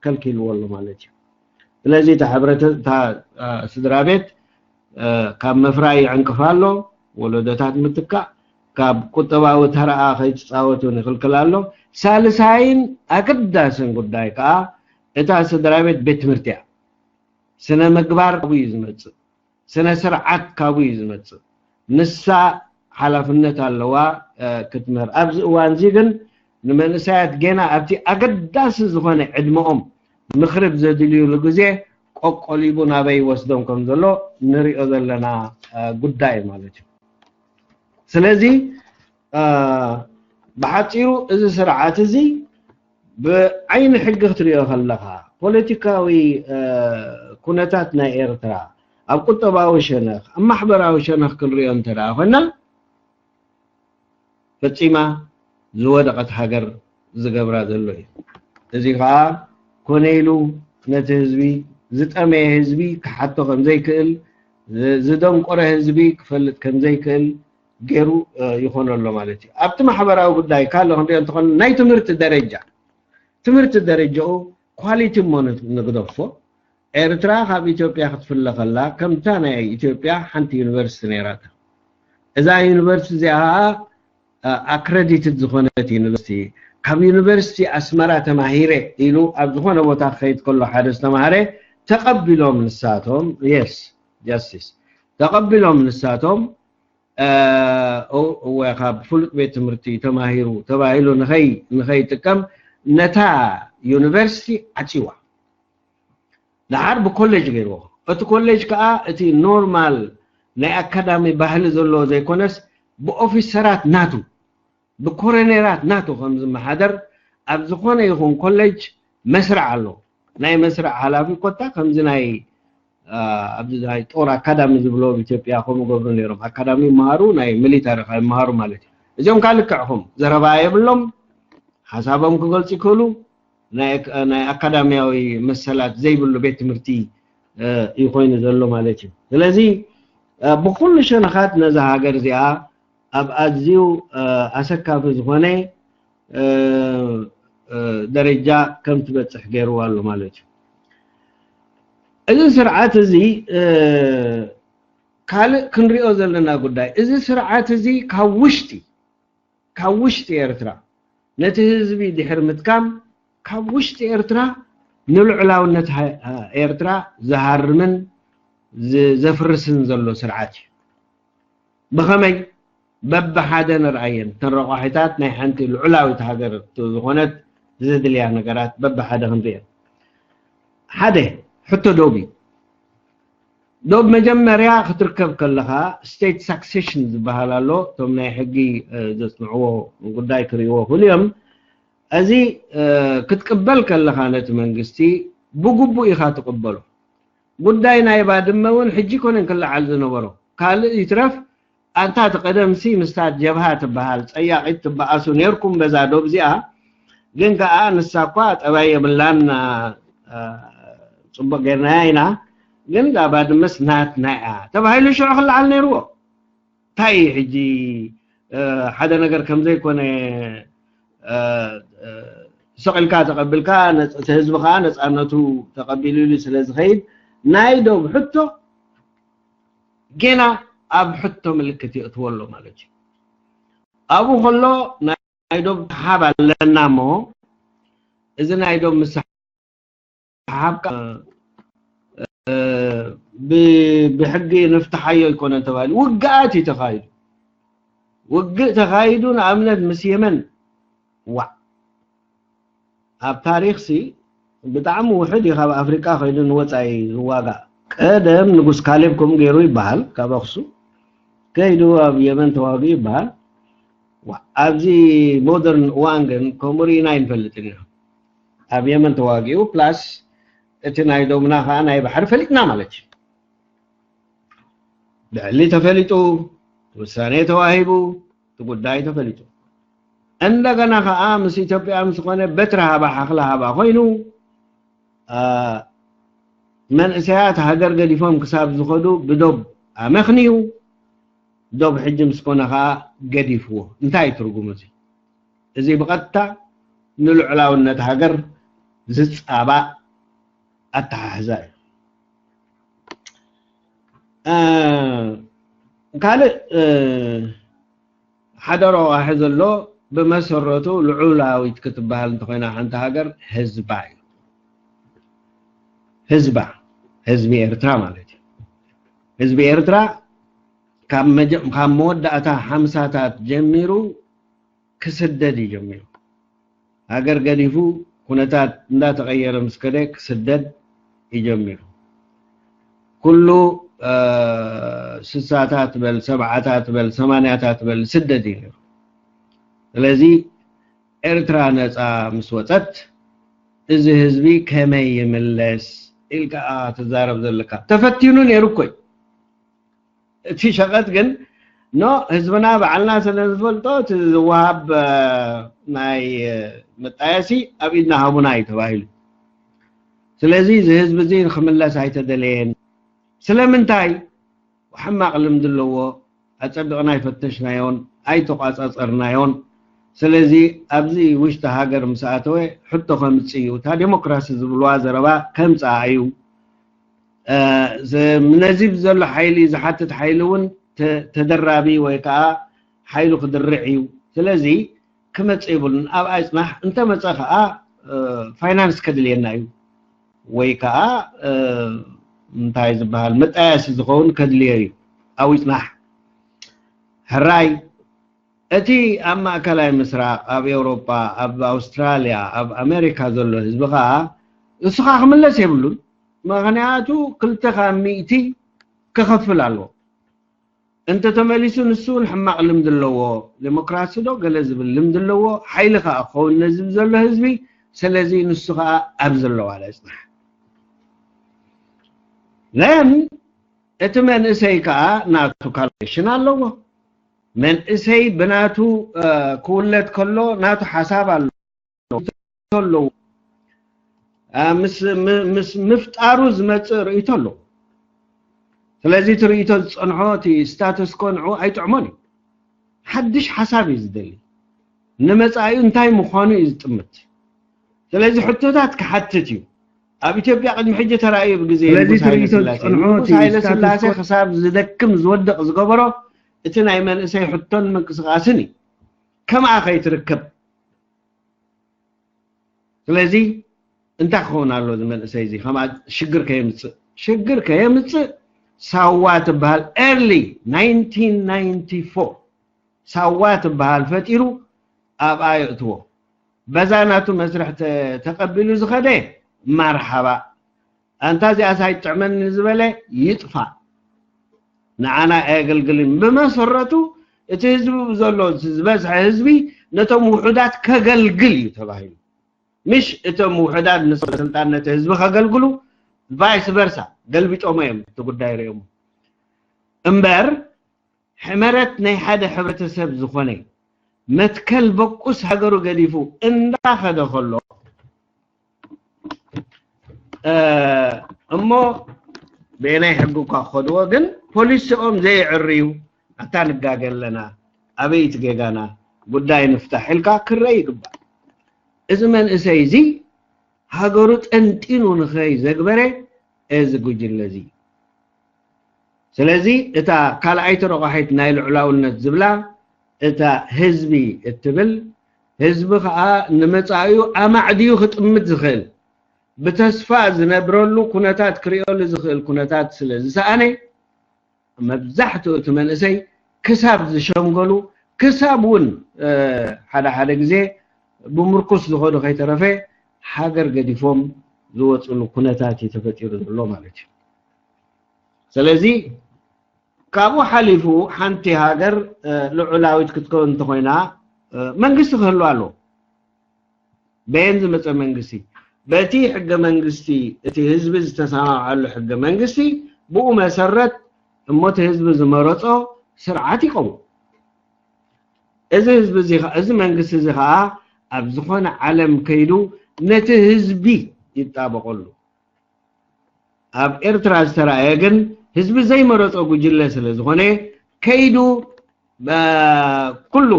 ከልኪልዎ ኣሎ ማለት እዩ። ስለዚ እታ ሕብረተ እታ ስድራ ቤት ካብ ምፍራይ ይዕንቅፋ ኣሎ፣ ወለዶታት ምትካእ፣ ካብ ቁጠባዊ ተረኣ ከይትፃወት እውን ይኽልክል ኣሎ። ሳልሳይን ኣገዳስን ጉዳይ ከዓ እታ ስድራ ቤት ቤት ትምህርቲ እያ። ስነ ምግባር ካብኡ እዩ ዝመፅእ። ስነ ስርዓት ካብኡ እዩ ዝመፅእ። ንሳ ሓላፍነት ኣለዋ ክትምህር። ኣብዚ እዋን እዚ ግን ንመንእሰያት ገና ኣብቲ ኣገዳሲ ዝኾነ ዕድመኦም ምኽሪ ብዘድልዩሉ ግዜ ቆቆሊቡ ናበይ ይወስዶም ከም ዘሎ ንሪኦ ዘለና ጉዳይ ማለት እዩ። ስለዚ ብሓፂሩ እዚ ስርዓት እዚ ብዓይኒ ሕጊ ክትሪኦ ከለኻ ፖለቲካዊ ኩነታት ናይ ኤርትራ ኣብ ቁጠባዊ ሸነኽ ኣብ ማሕበራዊ ሸነኽ ክንሪኦ እንተ ደኣ ኮይና ፈጺማ ዝወደቐት ሃገር ዝገብራ ዘሎ እዩ። እዚ ከዓ ኮነ ኢሉ ነቲ ህዝቢ ዝጠመየ ህዝቢ ክሓቶ ከም ዘይክእል ዝደንቆረ ህዝቢ ክፈልጥ ከም ዘይክእል ገይሩ ይኾኖ ኣሎ ማለት እዩ። ኣብቲ ማሕበራዊ ጉዳይ ካልእ ክንሪኦ እንተኾን ናይ ትምህርቲ ደረጃ ትምህርቲ ደረጃኡ ኳሊቲ እሞ ንግደፎ። ኤርትራ ካብ ኢትዮጵያ ክትፍለ ከላ ከምታ ናይ ኢትዮጵያ ሓንቲ ዩኒቨርሲቲ ነይራታ። እዛ ዩኒቨርሲቲ እዚኣ ከዓ ኣክረዲትድ ዝኾነት ዩኒቨርሲቲ ካብ ዩኒቨርሲቲ ኣስመራ ተማሂረ ኢሉ ኣብ ዝኾነ ቦታ ክኸይድ ከሎ ሓደ ዝተማሃረ ተቐቢሎም ንሳቶም የስ ጃስቲስ ተቐቢሎም ንሳቶም እወ ካብ ፍሉጥ ቤት ትምህርቲ ተማሂሩ ተባሂሉ ንኸይ ንኸይጥቀም ነታ ዩኒቨርሲቲ ዓፂዋ። ደሓር ብኮሌጅ ገይርዎ። እቲ ኮሌጅ ከዓ እቲ ኖርማል ናይ ኣካዳሚ ባህሊ ዘለዎ ዘይኮነስ ብኦፊሰራት ናቱ ብኮረኔራት ናቱ ከም ዝመሓደር ኣብ ዝኾነ ይኹን ኮሌጅ መስርዕ ኣሎ። ናይ መስርዕ ሓላፊ ኮታ ከምዚ ናይ ኣብዚ ናይ ጦር ኣካዳሚ ዝብሎ ኣብ ኢትዮጵያ ከምኡ ገብሩ ነይሮም። ኣካዳሚ ይመሃሩ፣ ናይ ሚሊታሪ ከ ይመሃሩ ማለት እዩ። እዚኦም ካልክዕኹም ዘረባ የብሎም፣ ሓሳቦም ክገልጹ ይክእሉ። ናይ ኣካዳሚያዊ መሰላት ዘይብሉ ቤት ትምህርቲ እዩ ኮይኑ ዘሎ ማለት እዩ። ስለዚ ብኩሉ ሸነኻት ነዛ ሃገር እዚኣ ኣብ ኣዝዩ ኣሰካፊ ዝኾነ ደረጃ ከም ትበፅሕ ገይርዋ ኣሎ ማለት እዩ። እዚ ስርዓት እዚ ካልእ ክንሪኦ ዘለና ጉዳይ፣ እዚ ስርዓት እዚ ካብ ውሽጢ ካብ ውሽጢ ኤርትራ ነቲ ህዝቢ ድሕሪ ምትካም ካብ ውሽጢ ኤርትራ ንልዑላውነት ኤርትራ ዝሃርምን ዘፍርስን ዘሎ ስርዓት እዩ። ብኸመይ? በብሓደ ንርኣየን። እተን ረቋሒታት ናይ ሓንቲ ልዑላዊት ሃገር ዝኾነት ዘድልያ ነገራት በብሓደ ክንሪአን። ሓደ ሕቶ ዶብ እዩ። ዶብ መጀመርያ ክትርከብ ከለኻ ስቴት ሳክሴሽን ዝበሃል ኣሎ። እቶም ናይ ሕጊ ዘጽንዕዎ ጉዳይ ክርእይዎ ክእሉ እዮም። እዚ ክትቅበል ከለኻ ነቲ መንግስቲ ብግቡእ ኢኻ ትቕበሎ። ጉዳይ ናይ ባድመ እውን ሕጂ ኮነን ክለዓል ዝነበሮ። ካልእ ይትረፍ ኣንታ እቲ ቀደምሲ ምስታ ጀብሃ ትበሃል ጸያቒት ትበኣሱ ነርኩም በዛ ዶብ እዚኣ። ግን ከኣ ንሳ እኳ ጠባይ የብላን፣ ጽቡቕ ጌርናያ ኢና። ግን እዛ ባድመስ ናትና እያ ተባሂሉ ሽዑ ክለዓል ነይርዎ። እንታይ ሕጂ ሓደ ነገር ከም ዘይኮነ ሰቕ ኢልካ ተቐቢልካ፣ እቲ ህዝቢ ከኣ ነጻነቱ ተቐቢሉ ኢሉ ስለ ዝኸይድ ናይ ዶብ ሕቶ ጌና ኣብ ሕቶ ምልክት የእትዎ ኣሎ ማለት እዩ። ኣብኡ ከሎ ናይ ዶብ ሰሓብ ኣለና እሞ፣ እዚ ናይ ዶብ ምስሓብ ብሕጊ ንፍትሓዮ ኣይኮነን ተባሂሉ ውግኣት እዩ ተኻይዱ። ውግእ ተኻይዱ። ንኣብነት ምስ የመን፣ ዋዕ፣ ኣብ ታሪኽሲ ብጣዕሚ ውሕድ እዩ ካብ ኣፍሪቃ ከይዱ ንወፃኢ ዝዋጋእ። ቀደም ንጉስ ካሌብ ከምኡ ገይሩ ይበሃል፣ ካብ ኣኽሱም ከይዱ ኣብ የመን ተዋጊኡ ይበሃል። ኣብዚ ሞደርን እዋን ግን ከምኡ ርኢና ኣይንፈልጥን ኢና። ኣብ የመን ተዋጊኡ ፕላስ እቲ ናይ ዶብና ከዓ ናይ ባሕሪ ፈሊጥና ማለት እዩ። ብዕሊ ተፈሊጡ፣ ውሳኔ ተዋሂቡ፣ እቲ ጉዳይ ተፈሊጡ። እንደገና ከዓ ምስ ኢትዮጵያ ምስ ዝኾነ በትሪ ሃባ ሓኽላ ሃባ ኮይኑ መንእሰያት ሃገር ገዲፎም ክሳብ ዝኸዱ ብዶብ ኣመኽንዩ ዶብ ሕጂ ምስ ኮነ ከዓ ገዲፍዎ። እንታይ ትርጉም እዚ? እዚ ብቐጥታ ንልዑላውነት ሃገር ዝጻባእ ኣተሓሕዛ እዩ። ካልእ ሓደ ረቋሒ ዘሎ ብመሰረቱ ልዑላዊት ክትበሃል እንተኮይና ሓንቲ ሃገር ህዝባ እዩ። ህዝባ፣ ህዝቢ ኤርትራ ማለት እዩ። ህዝቢ ኤርትራ ካብ መወዳእታ ሓምሳታት ጀሚሩ ክስደድ እዩ ጀሚሩ። ሃገር ገዲፉ ኩነታት እንዳተቐየረ ምስ ከደ ክስደድ እዩ ጀሚሩ። ኩሉ ስሳታት በል ሰብዓታት በል ሰማንያታት በል ስደድ እዩ ነይሩ። ስለዚ ኤርትራ ነፃ ምስ ወፀት እዚ ህዝቢ ከመይ ይምለስ ኢልካ ትዛረብ ዘለካ? ተፈቲኑ ነይሩ እኮ እዩ። እቲ ሸቐጥ ግን ኖ ህዝብና ባዕልና ስለ ዝፈልጦ እቲ ዝወሃብ ናይ መጣየሲ ኣብ ኢድና ሃቡና እዩ ተባሂሉ። ስለዚ እዚ ህዝቢ እዚ ንክምለስ ኣይተደለየን። ስለምንታይ? ሕማቕ ልምዲ ኣለዎ። ኣጸቢቕና ኣይፈተሽናዮን ኣይተቋጻጸርናዮን። ስለዚ ኣብዚ ውሽጢ ሃገር ምስ ኣተወ ሕቶ ከምጽእ እዩ። እታ ዴሞክራሲ ዝብልዋ ዘረባ ከምጽኣ እዩ። ነዚ ዘሎ ሓይሊ ዝሓትት ሓይሊ እውን ተደራቢ ወይ ከዓ ሓይሉ ክድርዕ እዩ። ስለዚ ክመጽእ ይብሉን ኣብ ኣይጽናሕ እንተመጸ ከዓ ፋይናንስ ከድልየና እዩ ወይ ከዓ እንታይ ዝበሃል መጣያሲ ዝኸውን ከድልዮ እዩ። ኣብ ይጽናሕ ሕራይ እቲ ኣብ ማእከላይ ምስራቕ፣ ኣብ ኤውሮጳ፣ ኣብ ኣውስትራልያ፣ ኣብ ኣሜሪካ ዘሎ ህዝቢ ከዓ እሱ ከዓ ክምለስ የብሉን። ምኽንያቱ ክልተ ካብ ሚእቲ ክኸፍል ኣለዎ። እንተተመሊሱ ንሱ እውን ሕማቕ ልምዲ ኣለዎ። ዴሞክራሲ ዶ ገለ ዝብል ልምዲ ኣለዎ። ሓይሊ ከዓ ክኸውን ነዚ ዘሎ ህዝቢ። ስለዚ ንሱ ከዓ ኣብ ዘለዋ ይፅናሕ። then እቲ መንእሰይ ከዓ ናቱ calculation ኣለዎ። መንእሰይ ብናቱ ክውለድ ከሎ ናቱ ሓሳብ ኣለዎ ኣለዎ። ምስ ምፍጣሩ ዝመፅእ ርእይቶ ኣለዎ። ስለዚ እቲ ርእይቶ ዝፀንሖ እቲ status quo ንዑ ኣይጥዕሞን እዩ። ሓድሽ ሓሳብ እዩ ዝደሊ። ንመፃኢኡ እንታይ ምዃኑ እዩ ዝጥምት። ስለዚ ሕቶታት ክሓትት እዩ። ኣብ ኢትዮጵያ ቅድሚ ሕጂ ተራእዩ ብግዜ ስለዚ ንጉስ ትርኢቶ ሃይለስላሴ ዝጸንሖ ንጉስ እቲ ሃይለስላሴ status quo ክሳብ ዝደክም ዝወድቕ ዝገበሮ እቲ ናይ መንእሰይ ሕቶን ምንቅስቃስን እዩ። ከምኣ ከይትርከብ። ስለዚ እንታይ ክኸውን ኣሎ እዚ መንእሰይ እዚ ከምኣ ሽግር ከየምፅእ ሽግር ከየምፅእ ሳዋ ትበሃል early nineteen ninety-four ሳዋ ትበሃል ፈጢሩ ኣብኣ የእትዎ። በዛ ናቱ መስርሕ ተቐቢሉ ዝኸደ ማርሓባ። ኣንታ እዚኣስ ኣይጥዕመኒ ዝበለ ይጥፋእ፣ ንዓና ኣየገልግልን። ብመሰረቱ እቲ ህዝቢ ዘሎ ዝበዝሐ ህዝቢ ነቶም ውሑዳት ከገልግል እዩ ተባሂሉ። ምሽ እቶም ውሑዳት ንስልጣን ነቲ ህዝቢ ከገልግሉ vice versa ገልቢጦሞ እዮም እቲ ጉዳይ ሪኦሞ እምበር ሕመረት ናይ ሓደ ሕብረተሰብ ዝኾነ መትከል በቁስ ሃገሩ ገዲፉ እንዳኸደ ከሎ እሞ ብናይ ሕጊ እኳ ክኸድዎ ግን ፖሊሲኦም ዘየዕርዩ ኣታ ንጋገ ኣለና ኣበይ እቲ ጌጋና ጉዳይ ንፍታሕ ኢልካ ክረይ ይግባእ። እዚ መንእሰይ እዚ ሃገሩ ጠንጢኑ ንኸይ ዘግበረ እዚ ጉጅለ እዚ ስለዚ እታ ካልኣይቲ ረቋሒት ናይ ልዑላውነት ዝብላ እታ ህዝቢ እትብል ህዝቢ ከዓ ንመፃኢኡ ኣማዕድዩ ክጥምት ዝኽእል ብተስፋ ዝነብረሉ ኩነታት ክርእየሉ ዝኽእል ኩነታት ስለ ዝሰኣነ መብዛሕትኡ እቲ መንእሰይ ክሳብ ዝሸምገሉ ክሳብ እውን ሓደ ሓደ ግዜ ብምርኩስ ዝኸዱ ከይተረፈ ሃገር ገዲፎም ዝወፅሉ ኩነታት እዩ ተፈጢሩ ዘሎ ማለት እዩ። ስለዚ ካብኡ ሓሊፉ ሓንቲ ሃገር ልዑላዊት ክትከውን እንተኮይና መንግስቲ ክህሉ ኣለዎ። በየን ዝመፀ መንግስቲ? በቲ ሕገ መንግስቲ እቲ ህዝቢ ዝተሰማምዓሉ ሕገ መንግስቲ ብኡ መሰረት እሞ እቲ ህዝቢ ዝመረፆ ስርዓት ይኸውን። እዚ ህዝቢ እዚ እዚ መንግስቲ እዚ ከዓ ኣብ ዝኾነ ዓለም ከይዱ ነቲ ህዝቢ ይጣበቀሉ። ኣብ ኤርትራ ዝተራእየ ግን ህዝቢ ዘይመረፆ ጉጅለ ስለ ዝኾነ ከይዱ ኩሉ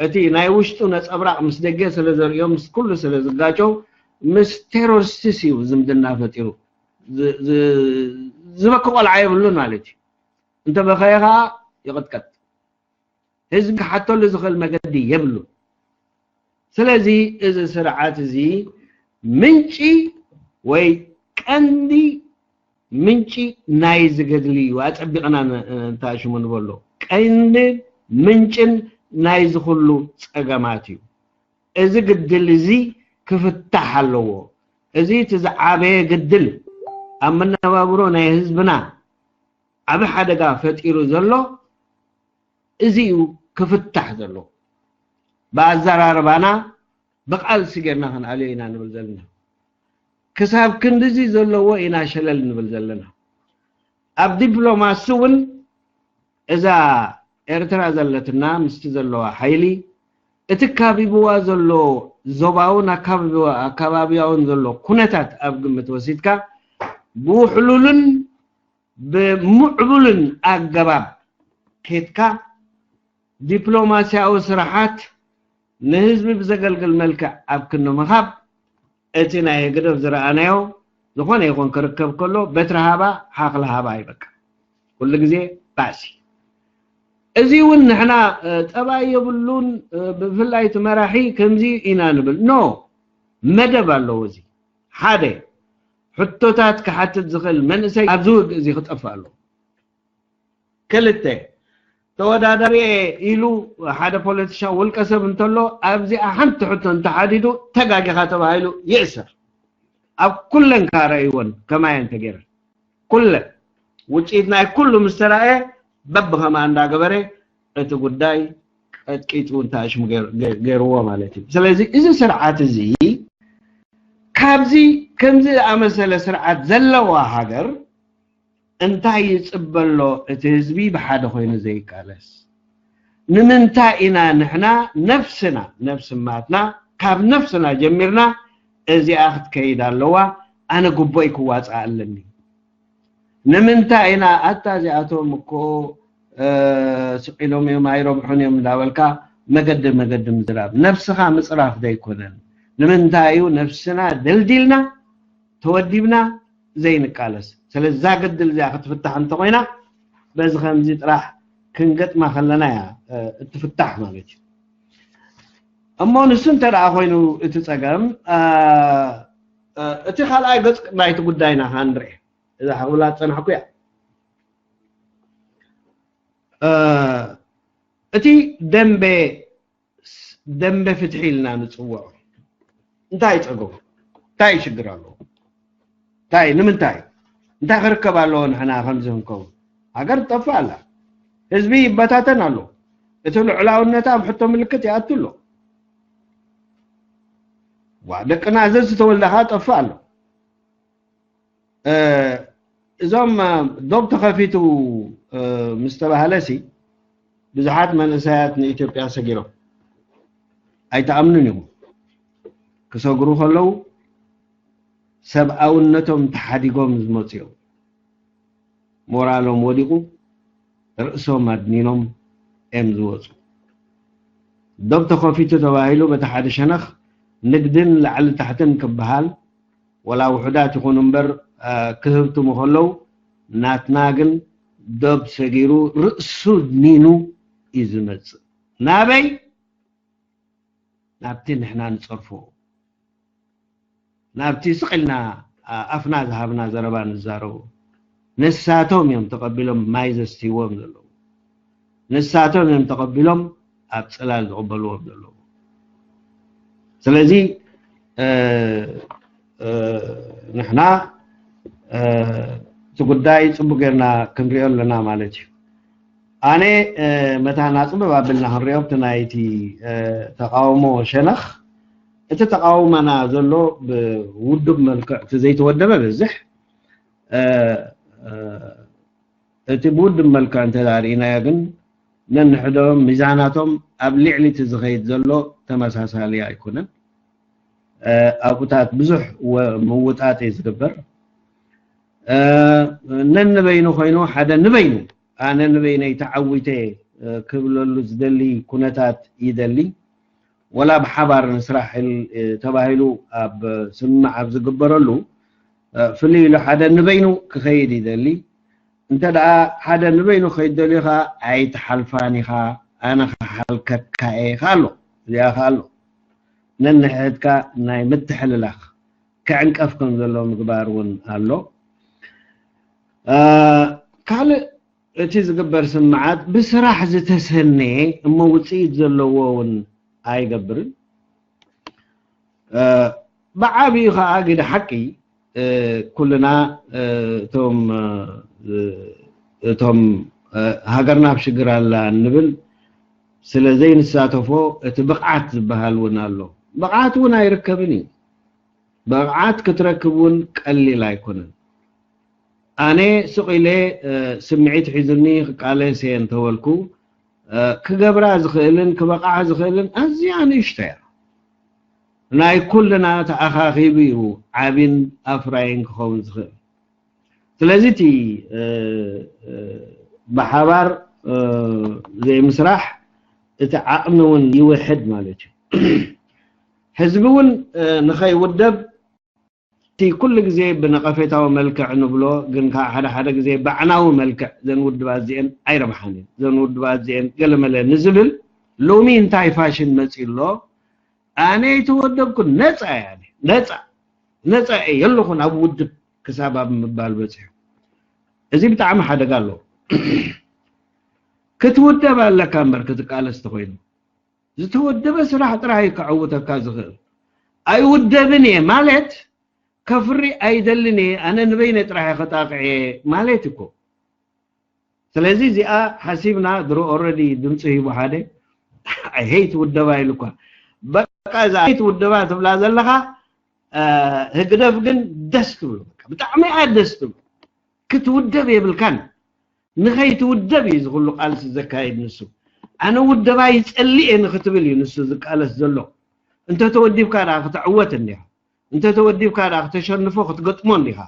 እቲ ናይ ውሽጡ ነፀብራቕ ምስ ደገ ስለ ዘርእዮ ምስ ኩሉ ስለ ዝጋጨው ምስ ቴሮሪስትስ እዩ ዝምድና ፈጢሩ ዝበኪ ቆልዓ የብሉን ማለት እዩ። እንተበኸየ ከዓ ይቕጥቀጥ። ህዝቢ ክሓተሉ ዝኽእል መገዲ የብሉን። ስለዚ እዚ ስርዓት እዚ ምንጪ ወይ ቀንዲ ምንጪ ናይ ዝገድሊ እዩ ኣፀቢቕና እንተኣሽሙ ንበሎ ቀንዲ ምንጭን ናይ ዝኩሉ ፀገማት እዩ። እዚ ግድል እዚ ክፍታሕ ኣለዎ። እዚ እቲ ዝዓበየ ግድል ኣብ መነባብሮ ናይ ህዝብና ዓቢ ሓደጋ ፈጢሩ ዘሎ እዚ እዩ ክፍታሕ ዘለዎ። ብኣዘራርባና ብቓልሲ ጌርና ክንኣልዮ ኢና ንብል ዘለና። ክሳብ ክንድዚ ዘለዎ ኢና ሸለል ንብል ዘለና። ኣብ ዲፕሎማሲ እውን እዛ ኤርትራ ዘለትና ምስቲ ዘለዋ ሓይሊ እቲ ካቢብዋ ዘሎ ዞባውን ኣካባቢያውን ዘሎ ኩነታት ኣብ ግምት ወሲድካ ብውሕሉልን ብምዕቡልን ኣገባብ ኬድካ ዲፕሎማስያዊ ስራሓት ንህዝቢ ብዘገልግል መልክዕ ኣብ ክንዲ ምኻብ እቲ ናይ ህግደፍ ዝረኣናዮ ዝኾነ ይኹን ክርከብ ከሎ በትሪ ሃባ ሓኽሊ ሃባ ይበቃ። ኩሉ ግዜ ባእሲ። እዚ እውን ንሕና ጠባይ የብሉን ብፍላይ እቲ መራሒ ከምዚ ኢና ንብል ኖ መደብ ኣለዎ። እዚ ሓደ ሕቶታት ክሓትት ዝኽእል መንእሰይ ኣብዚ ውግእ እዚ ክጠፍእ ኣለዎ። ክልተ ተወዳዳሪ ኢሉ ሓደ ፖለቲሻን ውልቀ ሰብ እንተሎ ኣብዚኣ ሓንቲ ሕቶ እንተሓዲዱ ተጋጊኻ ተባሂሉ ይእሰር። ኣብ ኩለን ካረእይወን ከማየን ተገይረን ኩለን ውፅኢት ናይ ኩሉ ምስ ተራእየ በብኸምኣ እንዳገበረ እቲ ጉዳይ ቀጥቂጡ እንተኣሽሙ ገይርዎ ማለት እዩ። ስለዚ እዚ ስርዓት እዚ ካብዚ ከምዚ ዝኣመሰለ ስርዓት ዘለዋ ሃገር እንታይ ይጽበ ኣሎ እቲ ህዝቢ ብሓደ ኮይኑ ዘይቃለስ? ንምንታይ ኢና ንሕና ነፍስና፣ ነፍሲ ማትና፣ ካብ ነፍስና ጀሚርና እዚኣ ክትከይድ ኣለዋ፣ ኣነ ግቦይ ክዋጽእ ኣለኒ? ንምንታይ ኢና ኣታ እዚኣቶም እኮ፣ እ፣ ስቕ ኢሎም እዮም ኣይረብሑን እዮም እንዳበልካ መገዲ መገዲ ምዝራብ? ነፍስኻ ምጽራፍ ዶ ኣይኮነን? ንምንታይ እዩ ነፍስና ደልዲልና ተወዲብና ዘይንቃለስ? ስለዚ እዛ ገድል እዚኣ ክትፍታሕ እንተኾይና በዚ ከምዚ ጥራሕ ክንገጥማ ከለና እያ፣ እ፣ እትፍታሕ ማለት እዩ። እሞ ንሱ እንተ ደኣ ኮይኑ እቲ ጸገም፣ እ፣ እ፣ እቲ ካልኣይ ገጽ ናይቲ ጉዳይና ከኣ ንርኤ። እዛ ክብላ ዝጸናሕኩ እያ። እ፣ እቲ ደንበ፣ ደንበ ፍትሒ ኢልና ንጽውዖ እንታይ ጸገሙ? እንታይ ሽግር ኣለዎ? እንታይ፣ ንምንታይ? እንታይ ክርከብ ኣለዎ ንሕና ከምዚ ክንከውን? ሃገር ትጠፍእ ኣላ። ህዝቢ ይበታተን ኣሎ። እቲ ልዑላውነት ኣብ ሕቶ ምልክት ይኣቱ ኣሎ። ዋ፣ ደቅና ዘዝተወልደ ኸኣ ጠፍእ ኣሎ። እ፣ እዞም፣ እ፣ ዶብ ተኸፊቱ፣ እ፣ ምስ ተባህለሲ ብዙሓት መንእሰያት ንኢትዮጵያ ሰጊሮም። ኣይትኣምኑን ኢኹም። ክሰግሩ ከለዉ ሰብኣውነቶም ተሓዲጎም ዝመጹ እዮም። ሞራሎም ወዲቑ፣ ርእሶም ኣድኒኖም እዮም ዝወጹ። ዶብ ተኸፊቱ ተባሂሉ በቲ ሓደ ሸነኽ ንግድን ላዕሊ ታሕትን ክበሃል፣ ወላ ውሑዳት ይኹኑ እምበር፣ እ፣ ክህብትሙ ከለዉ፣ ናትና ግን ዶብ ሰጊሩ ርእሱ ኣድኒኑ እዩ ዝመጽእ። ናበይ? ናብቲ ንሕና ንጸርፎ፣ ናብቲ ስቕ ኢልና፣ እ፣ ኣፍና ዝሃብና ዘረባ ንዛረቦ። ንሳቶም እዮም ተቐቢሎም ማይ ዘስትይዎም ዘለዉ። ንሳቶም እዮም ተቐቢሎም ኣብ ጽላል ዝቕበልዎም ዘለዉ። ስለዚ፣ እ፣ እ፣ ንሕና፣ እ፣ እቲ ጉዳይ ጽቡቕ ጌርና ክንሪኦ ኣለና ማለት እዩ። ኣነ፣ እ፣ መታን ኣጽብብ ኣቢልና ክንሪኦ፣ ኣብቲ ናይቲ፣ እ፣ ተቃውሞ ሸነኽ፣ እቲ ተቃውሞና ዘሎ ብውዱብ መልክዕ፣ እቲ ዘይተወደበ በዝሕ፣ እ፣ እ፣ እቲ ብውድብ መልክዕ እንተ ደኣ ርኢናዮ ግን፣ ነንሕዶም ሚዛናቶም ኣብ ልዕሊ እቲ ዝኸይድ ዘሎ ተመሳሳሊ ኣይኮነን። እ፣ ኣብኡታት ብዙሕ ወ-፣ ምውጣጥ እዩ ዝግበር። እ፣ ነንበይኑ ኮይኑ፣ ሓደ ንበይኑ፣ ኣነ ንበይነይ ተዓዊተ፣ እ፣ ክብለሉ ዝደሊ ኩነታት ይደሊ። ወላ ብሓባር ንስራሕ ኢል-፣ እ፣ ተባሂሉ ኣብ ስምምዕ ኣብ ዝግበረሉ፣ እ፣ ፍልይ ኢሉ ሓደ ንበይኑ ክኸይድ ይደሊ። እንተ ደኣ ሓደ ንበይኑ ክኸይድ ደልዩ ኸኣ፣ ኣይትሓልፋን ኢኻ፣ ኣነ ክሓልከካ እየ ኢኻ ኣሎ። እዚኣ ኸኣ ኣሎ። ነንሕድካ ናይ ምትሕልላኽ ክዕንቀፍ ከም ዘሎ ምግባር እውን ኣሎ። እ፣ ካልእ እቲ ዝግበር ስምምዓት ብስራሕ ዝተሰነየ እሞ ውጽኢት ዘለዎ እውን ኣይገብርን። እ፣ ብዓቢኡ ኸኣ ግደ ሓቂ፣ እ፣ ኩልና፣ እ፣ እቶም፣ እ፣ እቶም፣ እ፣ ሃገርና ኣብ ሽግር ኣላ እንብል ስለ ዘይንሳተፎ እቲ ብቕዓት ዝበሃል እውን ኣሎ። ብቕዓት እውን ኣይርከብን እዩ። ብቕዓት ክትረክብ እውን ቀሊል ኣይኮነን። ኣነ ስቕ ኢለ፣ እ፣ ስምዒት ሒዙኒ ክቃለስ እየ እንተበልኩ፣ እ፣ ክገብራ ዝኽእልን ክበቕዓ ዝኽእልን ኣዝያ ንእሽቶ እያ። ናይ ኩልና ተኣኻኺቡ እዩ ዓቢን ኣፍራይን ክኸውን ዝኽእል። ስለዚ እቲ፣ እ፣ እ፣ ብሓባር፣ እ፣ ዘይምስራሕ እቲ ዓቕሚ እውን ይውሕድ ማለት እዩ። ህዝቢ እውን፣ እ፣ ንኸይውደብ እቲ ኩሉ ግዜ ብነቐፌታዊ መልክዕ ንብሎ፣ ግን ከዓ ሓደ ሓደ ግዜ ብኣዕናዊ መልክዕ ዘን ውድባት እዚአን ኣይረብሓን እየን፣ ዘን ውድባት እዚአን ገለመለ ንዝብል፣ ሎሚ እንታይ ፋሽን መፂኡ ኣሎ? ኣነ ኣይተወደብኩን፣ ነፃ እየ፣ ኣነ ነፃ፣ ነፃ እየ፣ የለኹን ኣብ ውድብ ክሳብ ኣብ ምባል በፂሑ። እዚ ብጣዕሚ ሓደጋ ኣለዎ። ክትውደብ ኣለካ እምበር ክትቃለስ ተኾይኑ፣ ዝተወደበ ስራሕ ጥራሕ እዩ ከዕውተካ ዝኽእል። ኣይውደብን እየ ማለት፣ ከፍሪ ኣይደልን እየ፣ ኣነ ንበይነ ጥራሕ እየ ከጣቕዕ እየ ማለት እኮ። ስለዚ እዚኣ ሓሲብና፣ ድሮ ኦልረዲ ድምፂ ሂቡ ሓደ፣ I hate ውደባ ኢሉ እኳ። በቃ እዛ I hate ውደባ ትብላ ዘለኻ፣ እ፣ ህግደፍ ግን ደስ ትብሎ፣ በቃ ብጣዕሚ እያ ደስ ትብሎ። ክትውደብ የብልካን። ንኸይትውደብ እዩ ዝኹሉ ቃልሲ ዘካይድ ንሱ። ኣነ ውደባ ይጸልእ እየ ንኽትብል እዩ ንሱ ዝቃለስ ዘሎ። እንተተወዲብካ ደኣ ክትዕወት እንዲኻ፣ እንተተወዲብካ ደኣ ክተሸንፎ ክትገጥሞ እንዲኻ።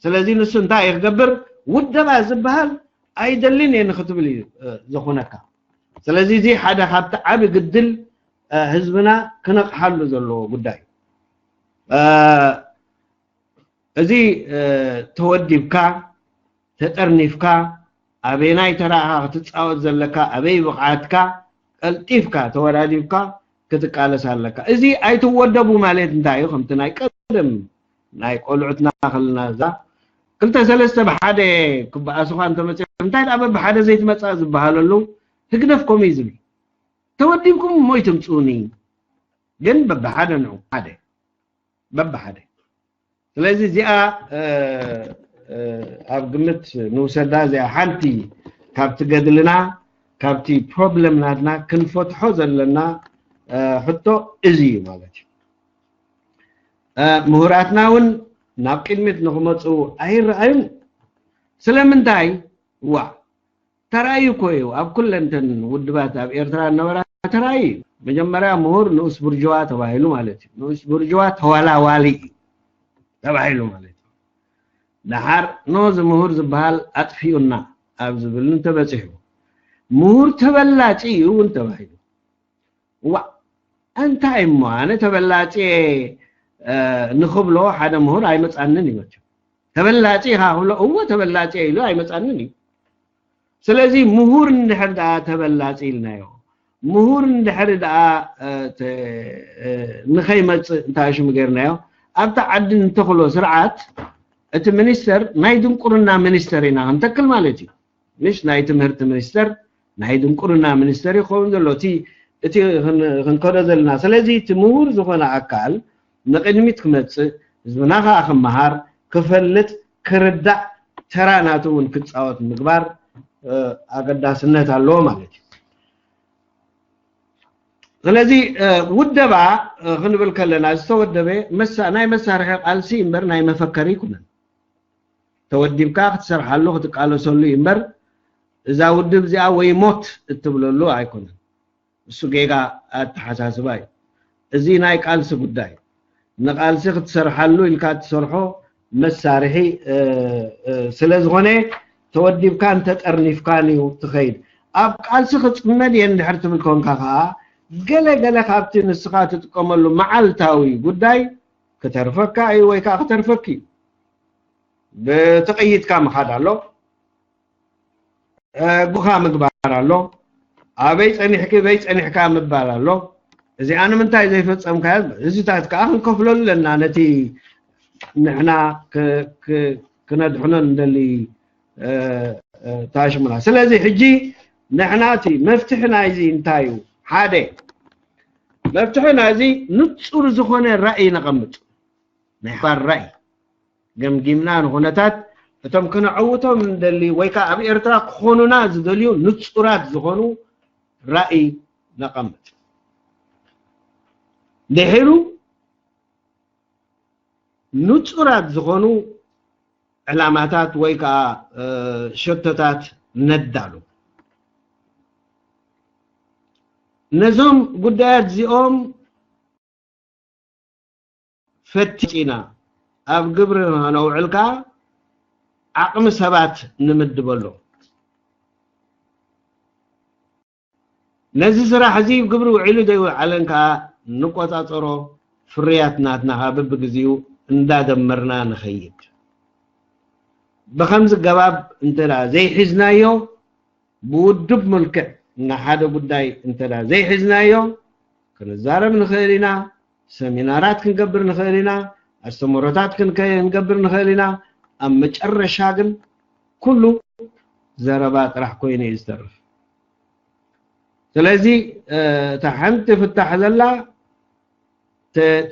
ስለዚ ንሱ እንታይ እዩ ክገብር? ውደባ ዝበሃል ኣይደልን እየ ንኽትብል እዩ ዘኹነካ። ስለዚ እዚ ሓደ ካብቲ ዓቢ ግድል ህዝብና ክነቕሓሉ ዘለዎ ጉዳይ። እዚ ተወዲብካ፣ ተጠርኒፍካ፣ ኣበየናይ ተራኻ ክትጻወት ዘለካ፣ ኣበይ ብቕዓትካ፣ ቀልጢፍካ ተወዳዲብካ ክትቃለስ ኣለካ። እዚ ኣይትወደቡ ማለት እንታይ እዩ? ከምቲ ናይ ቀደም ናይ ቆልዑትና ከለና እዛ ክልተ ሰለስተ ብሓደ ክበኣሱኻ እንተመፅኦም እንታይ ደኣ በብሓደ ዘይትመፅኣ ዝበሃለሉ ህግደፍ ከምኡ እዩ ዝብል። ተወዲብኩም እሞ ይትምፅኡኒ ግን በብሓደ ንዑ ሓደ በብሓደ። ስለዚ እዚኣ ኣብ ግምት ንውሰዳ። እዚኣ ሓንቲ ካብቲ ገድልና ካብቲ ፕሮብለም ናትና ክንፈትሖ ዘለና ሕቶ እዚ እዩ ማለት እዩ። ምሁራትና እውን ናብ ቅድሚት ንክመፁ ኣይረኣዩን። ስለምንታይ? ዋ ተራእዩ እኮ እዩ ኣብ ኩለንተን ውድባት ኣብ ኤርትራ ነበራ ተራእዩ እዩ። መጀመርያ ምሁር ንኡስ ብርጅዋ ተባሂሉ ማለት እዩ። ንኡስ ብርጅዋ ተዋላዋሊ እዩ ተባሂሉ ማለት እዩ። ደሓር ኖ እዚ ምሁር ዝበሃል ኣጥፊኡና ኣብ ዝብል እንተበፂሑ ምሁር ተበላፂ እዩ እውን ተባሂሉ። ዋ እንታይ እሞ ኣነ ተበላፂ ንኽብሎ ሓደ ምሁር ኣይመፃንን እዩ። ተበላፂ ኢኻ ክብሎ እዎ ተበላፂ ኢሉ ኣይመፃንን እዩ። ስለዚ ምሁር እንድሕር ደኣ ተበላፂ ኢልናዮ፣ ምሁር እንድሕር ደኣ ንኸይመፅእ እንታይ ሽሙ ገይርናዮ ኣብቲ ዓዲ እንተኽሎ ስርዓት እቲ ሚኒስተር ናይ ድንቁርና ሚኒስተር ኢና ክንተክል ማለት እዩ። ምሽ ናይ ትምህርቲ ሚኒስተር ናይ ድንቁርና ሚኒስተር ይኸውን ዘሎ እቲ እቲ ክንከዶ ዘለና። ስለዚ እቲ ምሁር ዝኾነ ኣካል ንቅድሚት ክመፅእ ህዝብና ከዓ ክመሃር ክፈልጥ ክርዳእ ተራ ናቱ እውን ክፃወት ምግባር ኣገዳስነት ኣለዎ ማለት እዩ። ስለዚ ውደባ ክንብል ከለና ዝተወደበ ናይ መሳርሒ ቃልሲ እምበር ናይ መፈከሪ ይኩነን። ተወዲብካ ክትሰርሓሉ ክትቃለሰሉ እዩ እምበር እዛ ውድብ እዚኣ ወይ ሞት እትብለሉ ኣይኮነን። እሱ ጌጋ ኣተሓሳስባ እዩ። እዚ ናይ ቃልሲ ጉዳይ ንቃልሲ ክትሰርሓሉ ኢልካ ትሰርሖ መሳርሒ ስለ ዝኾነ ተወዲብካን ተጠርኒፍካን እዩ ትኸይድ። ኣብ ቃልሲ ክፅመድ እየ እንድሕር ትብል ኮንካ ከዓ ገለ ገለ ካብቲ ንስኻ ትጥቀመሉ መዓልታዊ ጉዳይ ክተርፈካ እዩ ወይ ከዓ ክተርፈኪ እዩ። ብትቕይጥካ ምኻድ ኣሎ፣ ጉኻ ምግባር ኣሎ፣ ኣበይ ፀኒሕኪ በይ ፀኒሕካ ምባል ኣሎ። እዚኣ ንምንታይ ዘይፈፀምካዮ? ህዝብታት ከዓ ክንከፍለሉ ኣለና ነቲ ንሕና ክነድሕኖ ንደሊ ታሽሙና። ስለዚ ሕጂ ንሕና እቲ መፍትሒ ናይዚ እንታይ እዩ? ሓደ መፍትሒ ናይዚ ንፁር ዝኾነ ራእይ ነቐምጥ። ናይ ሓባር ራእይ ገምጊምና ንኹነታት እቶም ክነዐውቶም እንደሊ ወይ ከዓ ኣብ ኤርትራ ክኾኑና ዝደልዩ ንፁራት ዝኾኑ ራእይ ነቐምጥ። ድሒሩ ንፁራት ዝኾኑ ዕላማታት ወይ ከዓ ሸቶታት ነዳሉ። ነዞም ጉዳያት እዚኦም ፈቲና ኣብ ግብሪ ነውዕል ከዓ ዓቕሚ ሰባት ንምድበሎም። ነዚ ስራሕ እዚ ግብሪ ውዒሉ ዘይውዓለን ከዓ ንቆፃፀሮ፣ ፍርያት ናትና ከዓ በብግዜኡ እንዳደመርና ንኸይድ። ብኸምዚ ገባብ እንተ ዘይሒዝናዮ ብውዱብ መልክዕ ንሓደ ጉዳይ እንተ ዘይሒዝናዮ ክንዛረብ ንኽእል ኢና፣ ሰሚናራት ክንገብር ንኽእል ኢና፣ ኣስተምህሮታት ክንገብር ንኽእል ኢና። ኣብ መጨረሻ ግን ኩሉ ዘረባ ጥራሕ ኮይኑ እዩ ዝተርፍ። ስለዚ እታ ሓንቲ ፍታሕ ዘላ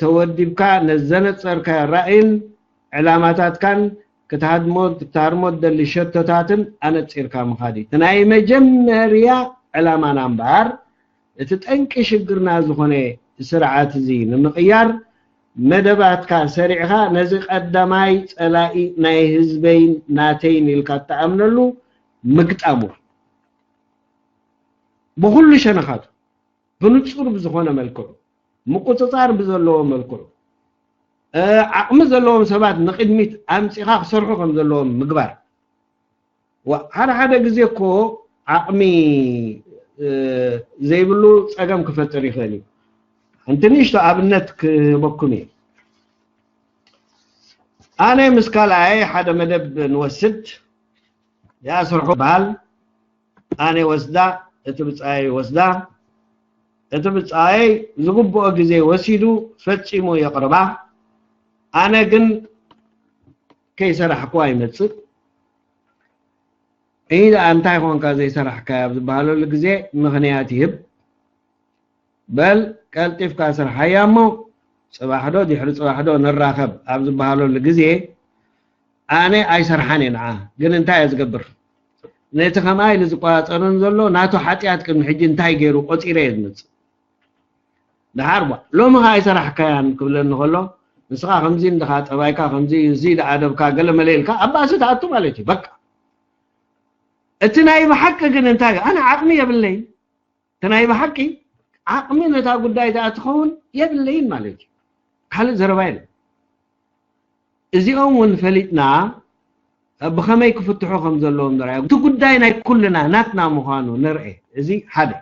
ተወዲብካ ነዘነፀርካዮ ራእይን ዕላማታትካን ክትሃድሞ ክትሃርሞ ትደሊ ሸቶታትን ኣነፂርካ ምኻድ እዩ። እቲ ናይ መጀመርያ ዕላማና እምበኣር እቲ ጠንቂ ሽግርና ዝኾነ ስርዓት እዚ ንምቕያር መደባትካ ሰሪዕኻ ነዚ ቀዳማይ ጸላኢ ናይ ህዝበይን ናተይን ኢልካ እትኣምነሉ ምግጣሙ ብኹሉ ሸነኻቱ ብንጹር ብዝኾነ መልክዑ ምቁጽጻር ብዘለዎ መልክዑ ዓቕሚ ዘለዎም ሰባት ንቕድሚት ኣምጺኻ ክሰርሑ ከም ዘለዎም ምግባር። ሓደ ሓደ ግዜ እኮ ዓቕሚ ዘይብሉ ጸገም ክፈጥር ይኽእል እዩ። ሓንቲ ንእሽቶ ኣብነት ክህበኩም እየ። ኣነ ምስ ካልኣይ ሓደ መደብ ንወስድ፣ ያ ስርሑ በሃል፣ ኣነ ወስዳ፣ እቲ ብጻይ ወስዳ፣ እቲ ብጻይ ዝግብኦ ግዜ ወሲዱ ፈጺሙ የቕርባ። ኣነ ግን ከይሰራሕኩዋ ይመጽእ። "እይ ደኣ እንታይ ኾንካ ዘይሰራሕካያ?" ኣብ ዝበሃለሉ ግዜ ምኽንያት ይህብ። "በል ቀልጢፍካ ስርሓያ እሞ ጽባሕ ዶ ድሕሪ ጽባሕ ዶ ንራኸብ" ኣብ ዝበሃለሉ ግዜ ኣነ ኣይሰርሓን እየ ንዓ። ግን እንታይ እየ ዝገብር? ነቲ ከምኣ ኢሉ ዝቆጻጸርን ዘሎ ናቱ ሓጢኣት ቅድሚ ሕጂ እንታይ ገይሩ ቆጺረ እየ ዝመጽእ። ደሓር ባ ሎሚ ኸኣ ኣይሰራሕካያን ክብለኒ ከሎ፣ "ንስኻ ከምዚ እንድኻ፣ ጠባይካ ከምዚ እዩ፣ እዚ ደኣ ኣደብካ፣ ገለ መለ" ኢልካ ኣብ ባእሲ ትኣቱ ማለት እዩ። በቃ። እቲ ናይ ብሓቂ ግን እንታይ እዩ? ኣነ ዓቕሚ የብለይን። እቲ ናይ ብሓቂ ዓቕሚ ነታ ጉዳይ እቲኣ ትኸውን የብለይን ማለት እዩ። ካልእ ዘረባ የለን። እዚኦም እውን ፈሊጥና ብኸመይ ክፍትሑ ከም ዘለዎም ንርኣዮ። እቲ ጉዳይ ናይ ኩልና ናትና ምዃኑ ንርኤ። እዚ ሓደ።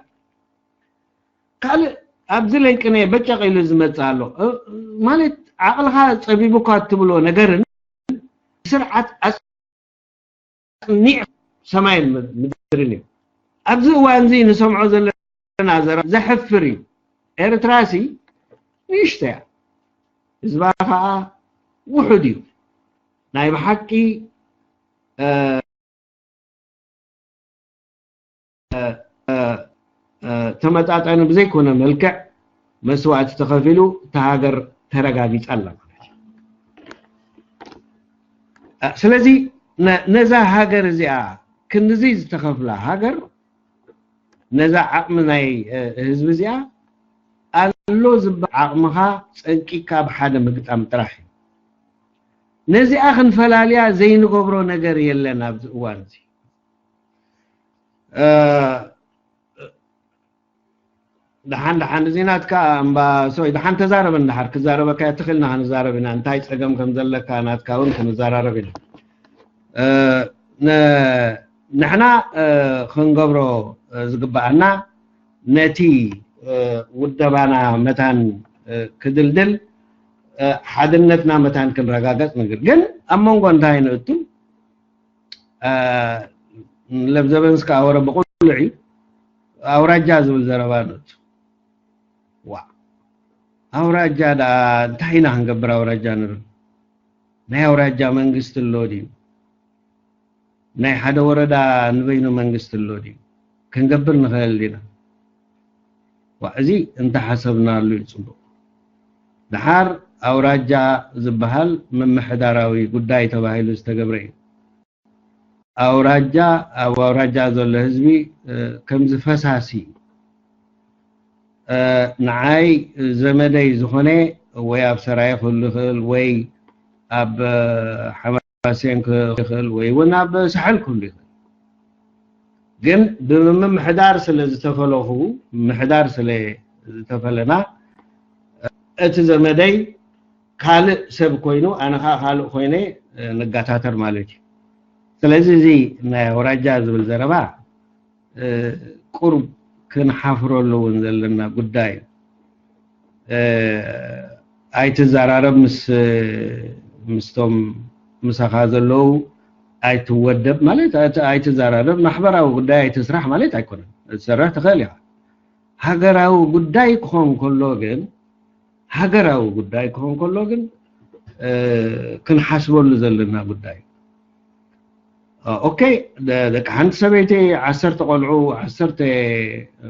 ካልእ ኣብዚ ለንቅነ በጨቕ ኢሉ ዝመጽእ ኣሎ። እ፣ ማለት ዓቕልኻ ጸቢቡካ እትብሎ ነገርን ስርዓት ኣጽኒዕ ሰማይን ምድርን እዩ። ኣብዚ እዋን እዚ ንሰምዖ ዘለና ዘረባ ዘሕፍር እዩ። ኤርትራሲ ንእሽቶ እያ። ህዝባ ኸኣ ውሑድ እዩ። ናይ ብሓቂ፣ እ፣ እ፣ እ፣ እ፣ ተመጣጣኒ ብዘይኮነ መልክዕ መስዋእቲ ተኸፊሉ እታ ሃገር ተረጋጊጻ ኣላ ማለት እዩ። እ፣ ስለዚ ነ-፣ ነዛ ሃገር እዚኣ ክንድዚ ዝተኸፍላ ሃገር፣ ነዛ ዓቕሚ ናይ፣ እ፣ ህዝቢ እዚኣ ኣሎ ዝበሃል ዓቕምኻ ጸንቂቕካ ብሓደ ምግጣም ጥራሕ እዩ። ነዚኣ ክንፈላልያ ዘይንገብሮ ነገር የለን ኣብዚ እዋን እዚ። እ፣ ደሓን፣ ደሓን፣ እዚ ናትካ እምባ፣ ሶይ፣ ደሓን ተዛረብ፣ እንድሓር ክዛረበካ እትኽእል ኢና ክንዛረብ ኢና፣ እንታይ ጸገም ከም ዘለካ ናትካ እውን ክንዘራረብ ኢና። እ፣ ን-፣ ንሕና፣ እ፣ ክንገብሮ፣ እ፣ ዝግበኣና ነቲ፣ እ፣ ውደባና መታን፣ እ፣ ክድልድል፣ እ፣ ሓድነትና መታን ክንረጋገጽ ንግር። ግን ኣብ መንጎ እንታይ ንእቱ? እ፣ ለብዘበንስ ከኣ ወረ ብቑልዕ እዩ። ኣውራጃ ዝብል ዘረባ ንእቱ። ዋ፣ ኣውራጃ ደኣ እንታይ ኢና ክንገብር ኣውራጃ ንብል? ናይ ኣውራጃ መንግስቲ ኣሎ ድዩ? ናይ ሓደ ወረዳ ንበይኑ መንግስቲ ኣሎ ድዩ? ክንገብር ንኽእል ዲና? ዋ፣ እዚ እንተሓሰብናሉ እዩ ጽቡቕ። ደሓር ኣውራጃ ዝበሃል ምምሕዳራዊ ጉዳይ ተባሂሉ ዝተገብረ እዩ። ኣውራጃ፣ ኣብ ኣውራጃ ዘሎ ህዝቢ፣ እ፣ ከምዚ ፈሳሲ እዩ። እ፣ ንዓይ ዘመደይ ዝኾነ ወይ ኣብ ሰራየ ክህሉ ይኽእል፣ ወይ ኣብ፣ እ፣ ሓማሴን ክህሉ ይኽእል፣ ወይ እውን ኣብ ሳሕል ክህሉ ይኽእል። ግን ብምምሕዳር ስለ ዝተፈለኹ፣ ምምሕዳር ስለ ዝተፈለና፣ እቲ ዘመደይ ካልእ ሰብ ኮይኑ፣ ኣነ ኸዓ ካልእ ኮይነ፣ እ፣ ንጋታተር ማለት እዩ። ስለዚ እዚ ናይ ኣውራጃ ዝብል ዘረባ፣ እ፣ ቁሩብ ክንሓፍረሉ እውን ዘለና ጉዳይ እዩ። እ፣ ኣይትዘራረብ ምስ፣ ምስቶም ምሳኻ ዘለዉ፣ ኣይትወደብ ማለት፣ ኣት-፣ ኣይትዘራረብ፣ ማሕበራዊ ጉዳይ ኣይትስራሕ ማለት ኣይኮነን። ክትሰርሕ ትኽእል ኢኻ። ሃገራዊ ጉዳይ ክኾን ከሎ ግን፣ ሃገራዊ ጉዳይ ክኾን ከሎ ግን፣ እ፣ ክንሓስበሉ ዘለና ጉዳይ እዩ። እ፣ ኦኬ፣ ደ-፣ ደቂ ሓንቲ ሰበይቲ ዓሰርተ ቆልዑ፣ ዓሰርተ፣ እ፣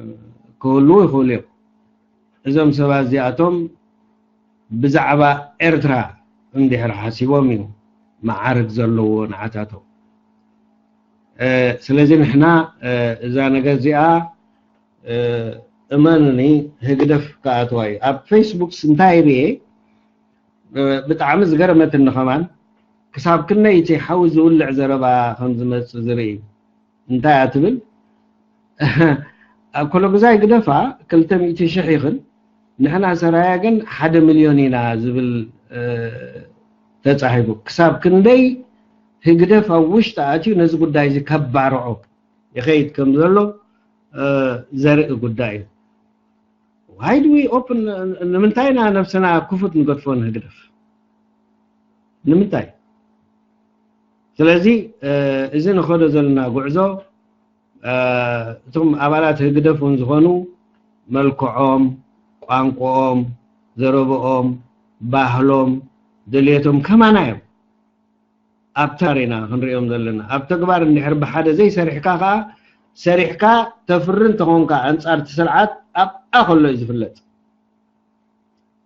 ክህልዉ ይኽእሉ እዮም። እዞም ሰባት እዚኣቶም ብዛዕባ ኤርትራ እንድሕር ሓሲቦም እዩ መዓርግ ዘለዎ ንዓታቶም። እ፣ ስለዚ ንሕና፣ እ፣ እዛ ነገር እዚኣ፣ እ፣ እመኑኒ፣ ህግደፍ ክኣትዋ እዩ። ኣብ ፌስቡክስ እንታይ ርኤ፣ ብጣዕሚ ዝገረመትኒ ከማን ክሳብ ክንደይ እቲ ሓዊ ዝውልዕ ዘረባ ከም ዝመጽእ ዝርኢ እዩ። እንታይ እያ ትብል? ኣብ ኮሎግዛይ ግደፋ ክልተ ሚእቲ ሽሕ ይኽን ንሕና ሰራያ ግን ሓደ ሚልዮን ኢና ዝብል ተጻሒፉ። ክሳብ ክንደይ ህግደፍ ኣብ ውሽጢ ኣትዩ ነዚ ጉዳይ እዚ ከባርዖ ይኸይድ ከም ዘሎ ዘርኢ ጉዳይ እዩ። Why do we open? ንምንታይ ኢና ነብስና ክፉት ንገድፎ ንህግደፍ? ንምንታይ? ስለዚ እዚ ንኸዶ ዘለና ጉዕዞ እቶም ኣባላት ህግደፍ እውን ዝኾኑ መልክዖም፣ ቋንቋኦም፣ ዘረብኦም፣ ባህሎም፣ ድልየቶም ከማና እዮም። ኣብ ተግባር ኢና ክንሪኦም ዘለና። ኣብ ተግባር እንድሕር ብሓደ ዘይሰሪሕካ ከዓ ሰሪሕካ ተፍሪ እንተኾንካ ኣንጻር እቲ ስርዓት ኣብኣ ከሎ እዩ ዝፍለጥ።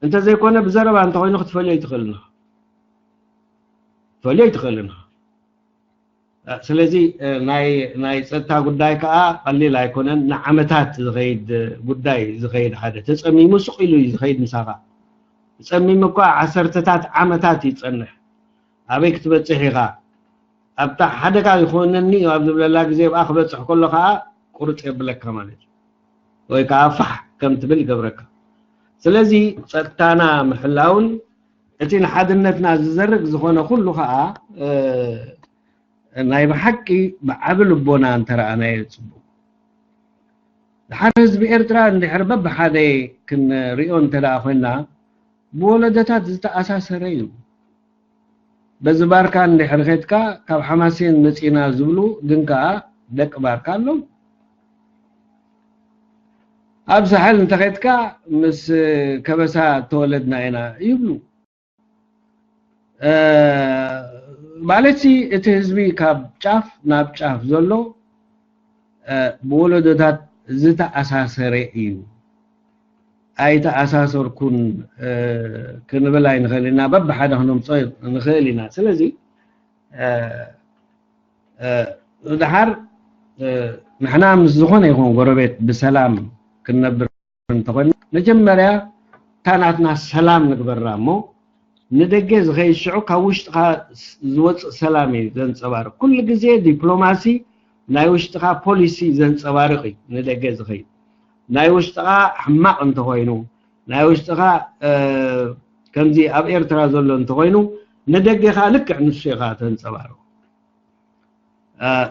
እንተዘይኮነ ብዘረባ እንተኾይኑ ክትፈልዮ ኣይትኽእልን ኢኻ። ክትፈልዮ ኣይትኽእልን ኢኻ። ስለዚ ናይ ናይ ጸጥታ ጉዳይ ከዓ ቀሊል ኣይኮነን። ንዓመታት ዝኸይድ ጉዳይ ዝኸይድ ሓደ ተጸሚሙ ስቕ ኢሉ እዩ ዝኸይድ ምሳኻ። ተጸሚሙ እኳ ዓሰርተታት ዓመታት ይጸንሕ። ኣበይ ክትበጽሕ ኢኻ? ኣብታ ሓደጋ ይኾነኒ እዩ ኣብ ዝብለላ ግዜ ኣብኣ ክበጽሕ ከሎ ከዓ ቁርጥ የብለካ ማለት እዩ። ወይ ከዓ ፋሕ ከም ትብል ይገብረካ። ስለዚ ጸጥታና ምሕላውን እቲ ንሓድነትና ዝዘርግ ዝኾነ ኩሉ ከዓ ናይ ብሓቂ ብዓቢ ልቦና እንተረኣናዮ ጽቡቕ። ድሓር ህዝቢ ኤርትራ እንድሕር በብሓደ ክንሪኦ እንተ ደኣ ኮይና ብወለዶታት ዝተኣሳሰረ እዩ። በዚ ባርካ እንድሕር ኸድካ ካብ ሓማሴን መጺና ዝብሉ ግን ከኣ ደቂ ባርካ ኣለዉ። ኣብ ሳሕል እንተኸድካ ምስ ከበሳ ተወለድና ኢና ይብሉ። ማለት እቲ ህዝቢ ካብ ጫፍ ናብ ጫፍ ዘሎ ብወለዶታት ዝተኣሳሰረ እዩ። ኣይተኣሳሰርኩን ክንብል ኣይንኽእል ኢና። በብሓደ ክነምፅኦ ንኽእል ኢና። ስለዚ ድሓር ንሕና ምስ ዝኾነ ይኹን ጎረቤት ብሰላም ክንነብር እንተኾይና መጀመርያ እታ ናትና ሰላም ንግበራ እሞ ንደገ ዝኸይድ ሽዑ ካብ ውሽጥኻ ዝወፅእ ሰላም እዩ ዘንፀባርቕ። ኩሉ ግዜ ዲፕሎማሲ ናይ ውሽጥኻ ፖሊሲ ዘንፀባርቕ እዩ ንደገ ዝኸይድ። ናይ ውሽጥኻ ሕማቕ እንተኾይኑ ናይ ውሽጥኻ ከምዚ ኣብ ኤርትራ ዘሎ እንተኾይኑ ንደገኻ ልክዕ ንሱ ኢኻ ተንፀባርቕ።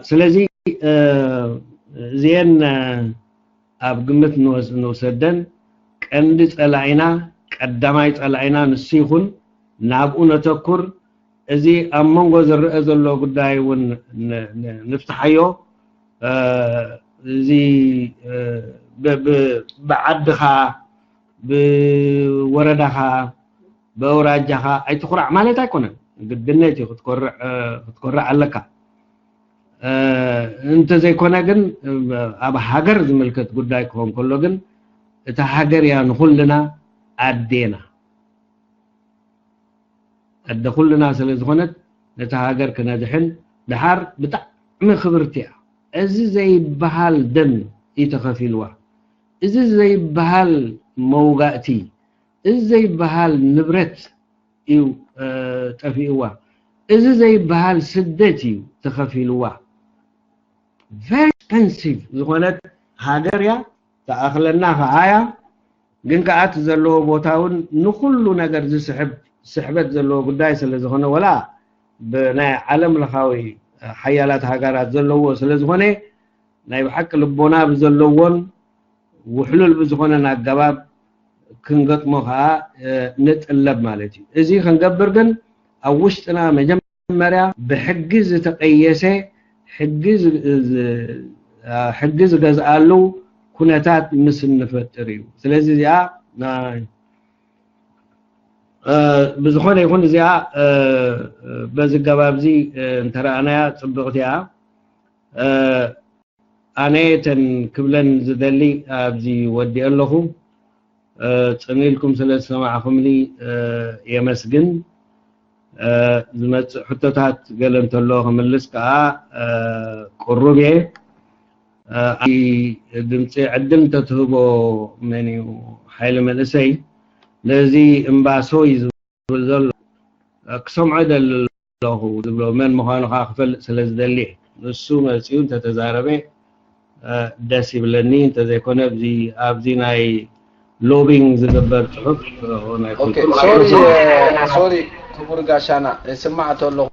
ስለዚ እዚአን ኣብ ግምት ንወስደን ቀንዲ ጸላኢና ቀዳማይ ጸላኢና ንሱ ይኹን ናብኡ ነተኩር። እዚ ኣብ መንጎ ዝረአ ዘሎ ጉዳይ እውን ንፍትሓዮ። እዚ ብዓድኻ ብወረዳኻ ብኣውራጃኻ ኣይትኹራዕ ማለት ኣይኮነን። ግድነት እዩ ክትኮርዕ ኣለካ። እንተዘይኮነ ግን ኣብ ሃገር ዝምልከት ጉዳይ ክኾን ከሎ ግን እታ ሃገር እያ ንኹልና ኣዴና። ኣደ ኩልና ስለ ዝኾነት ነታ ሃገር ክነድሕን ድሓር ብጣዕሚ ክብርቲ እያ። እዚ ዘይበሃል ደም እዩ ተኸፊልዋ። እዚ ዘይበሃል መውጋእቲ፣ እዚ ዘይበሃል ንብረት እዩ ጠፊእዋ። እዚ ዘይበሃል ስደት እዩ ተኸፊልዋ። Very expensive ዝኾነት ሃገር እያ። ተኣኽለና ከዓ እያ። ግን ከዓ እቲ ዘለዎ ቦታ እውን ንኩሉ ነገር ዝስሕብ ስሕበት ዘለዎ ጉዳይ ስለ ዝኾነ ወላ ብናይ ዓለም ለኻዊ ሓያላት ሃገራት ዘለዎ ስለ ዝኾነ ናይ ብሓቂ ልቦና ብዘለዎን ውሕሉል ብዝኾነን ኣገባብ ክንገጥሞ ከዓ ንጥለብ ማለት እዩ። እዚ ክንገብር ግን ኣብ ውሽጥና መጀመርያ ብሕጊ ዝተቐየሰ ሕጊ ዝገዝኣሉ ኩነታት ምስ እንፈጥር እዩ። ስለዚ እዚኣ ብዝኾነ ይኹን እዚኣ በዚ ኣገባብ እዚ እንተረኣናያ ፅብቕቲ እያ። ኣነ እተን ክብለን ዝደሊ ኣብዚ ወዲአ ኣለኹ። ፅን ኢልኩም ስለ ዝሰማዕኹምኒ የመስግን። ዝመፅእ ሕቶታት ገለ እንተሎ ክምልስ ከዓ ቅሩብ እየ። ድምፂ ዕድል እንተትህቦ መን እዩ ሓይሊ መንእሰይ ነዚ እምባሶ እዩ ዝብል ዘሎ ክሰምዖ ደሊ ኣለኹ ዝብሎ መን ምዃኑ ከዓ ክፈልጥ ስለ ዝደሊ ንሱ መፂኡ እንተተዛረበ ደስ ይብለኒ። እንተዘይኮነ ኣብዚ ናይ ሎቢንግ ዝግበር ፅሑፍ ናይ ሶሪ ክቡር ጋሻና ስማዕ ተለኹ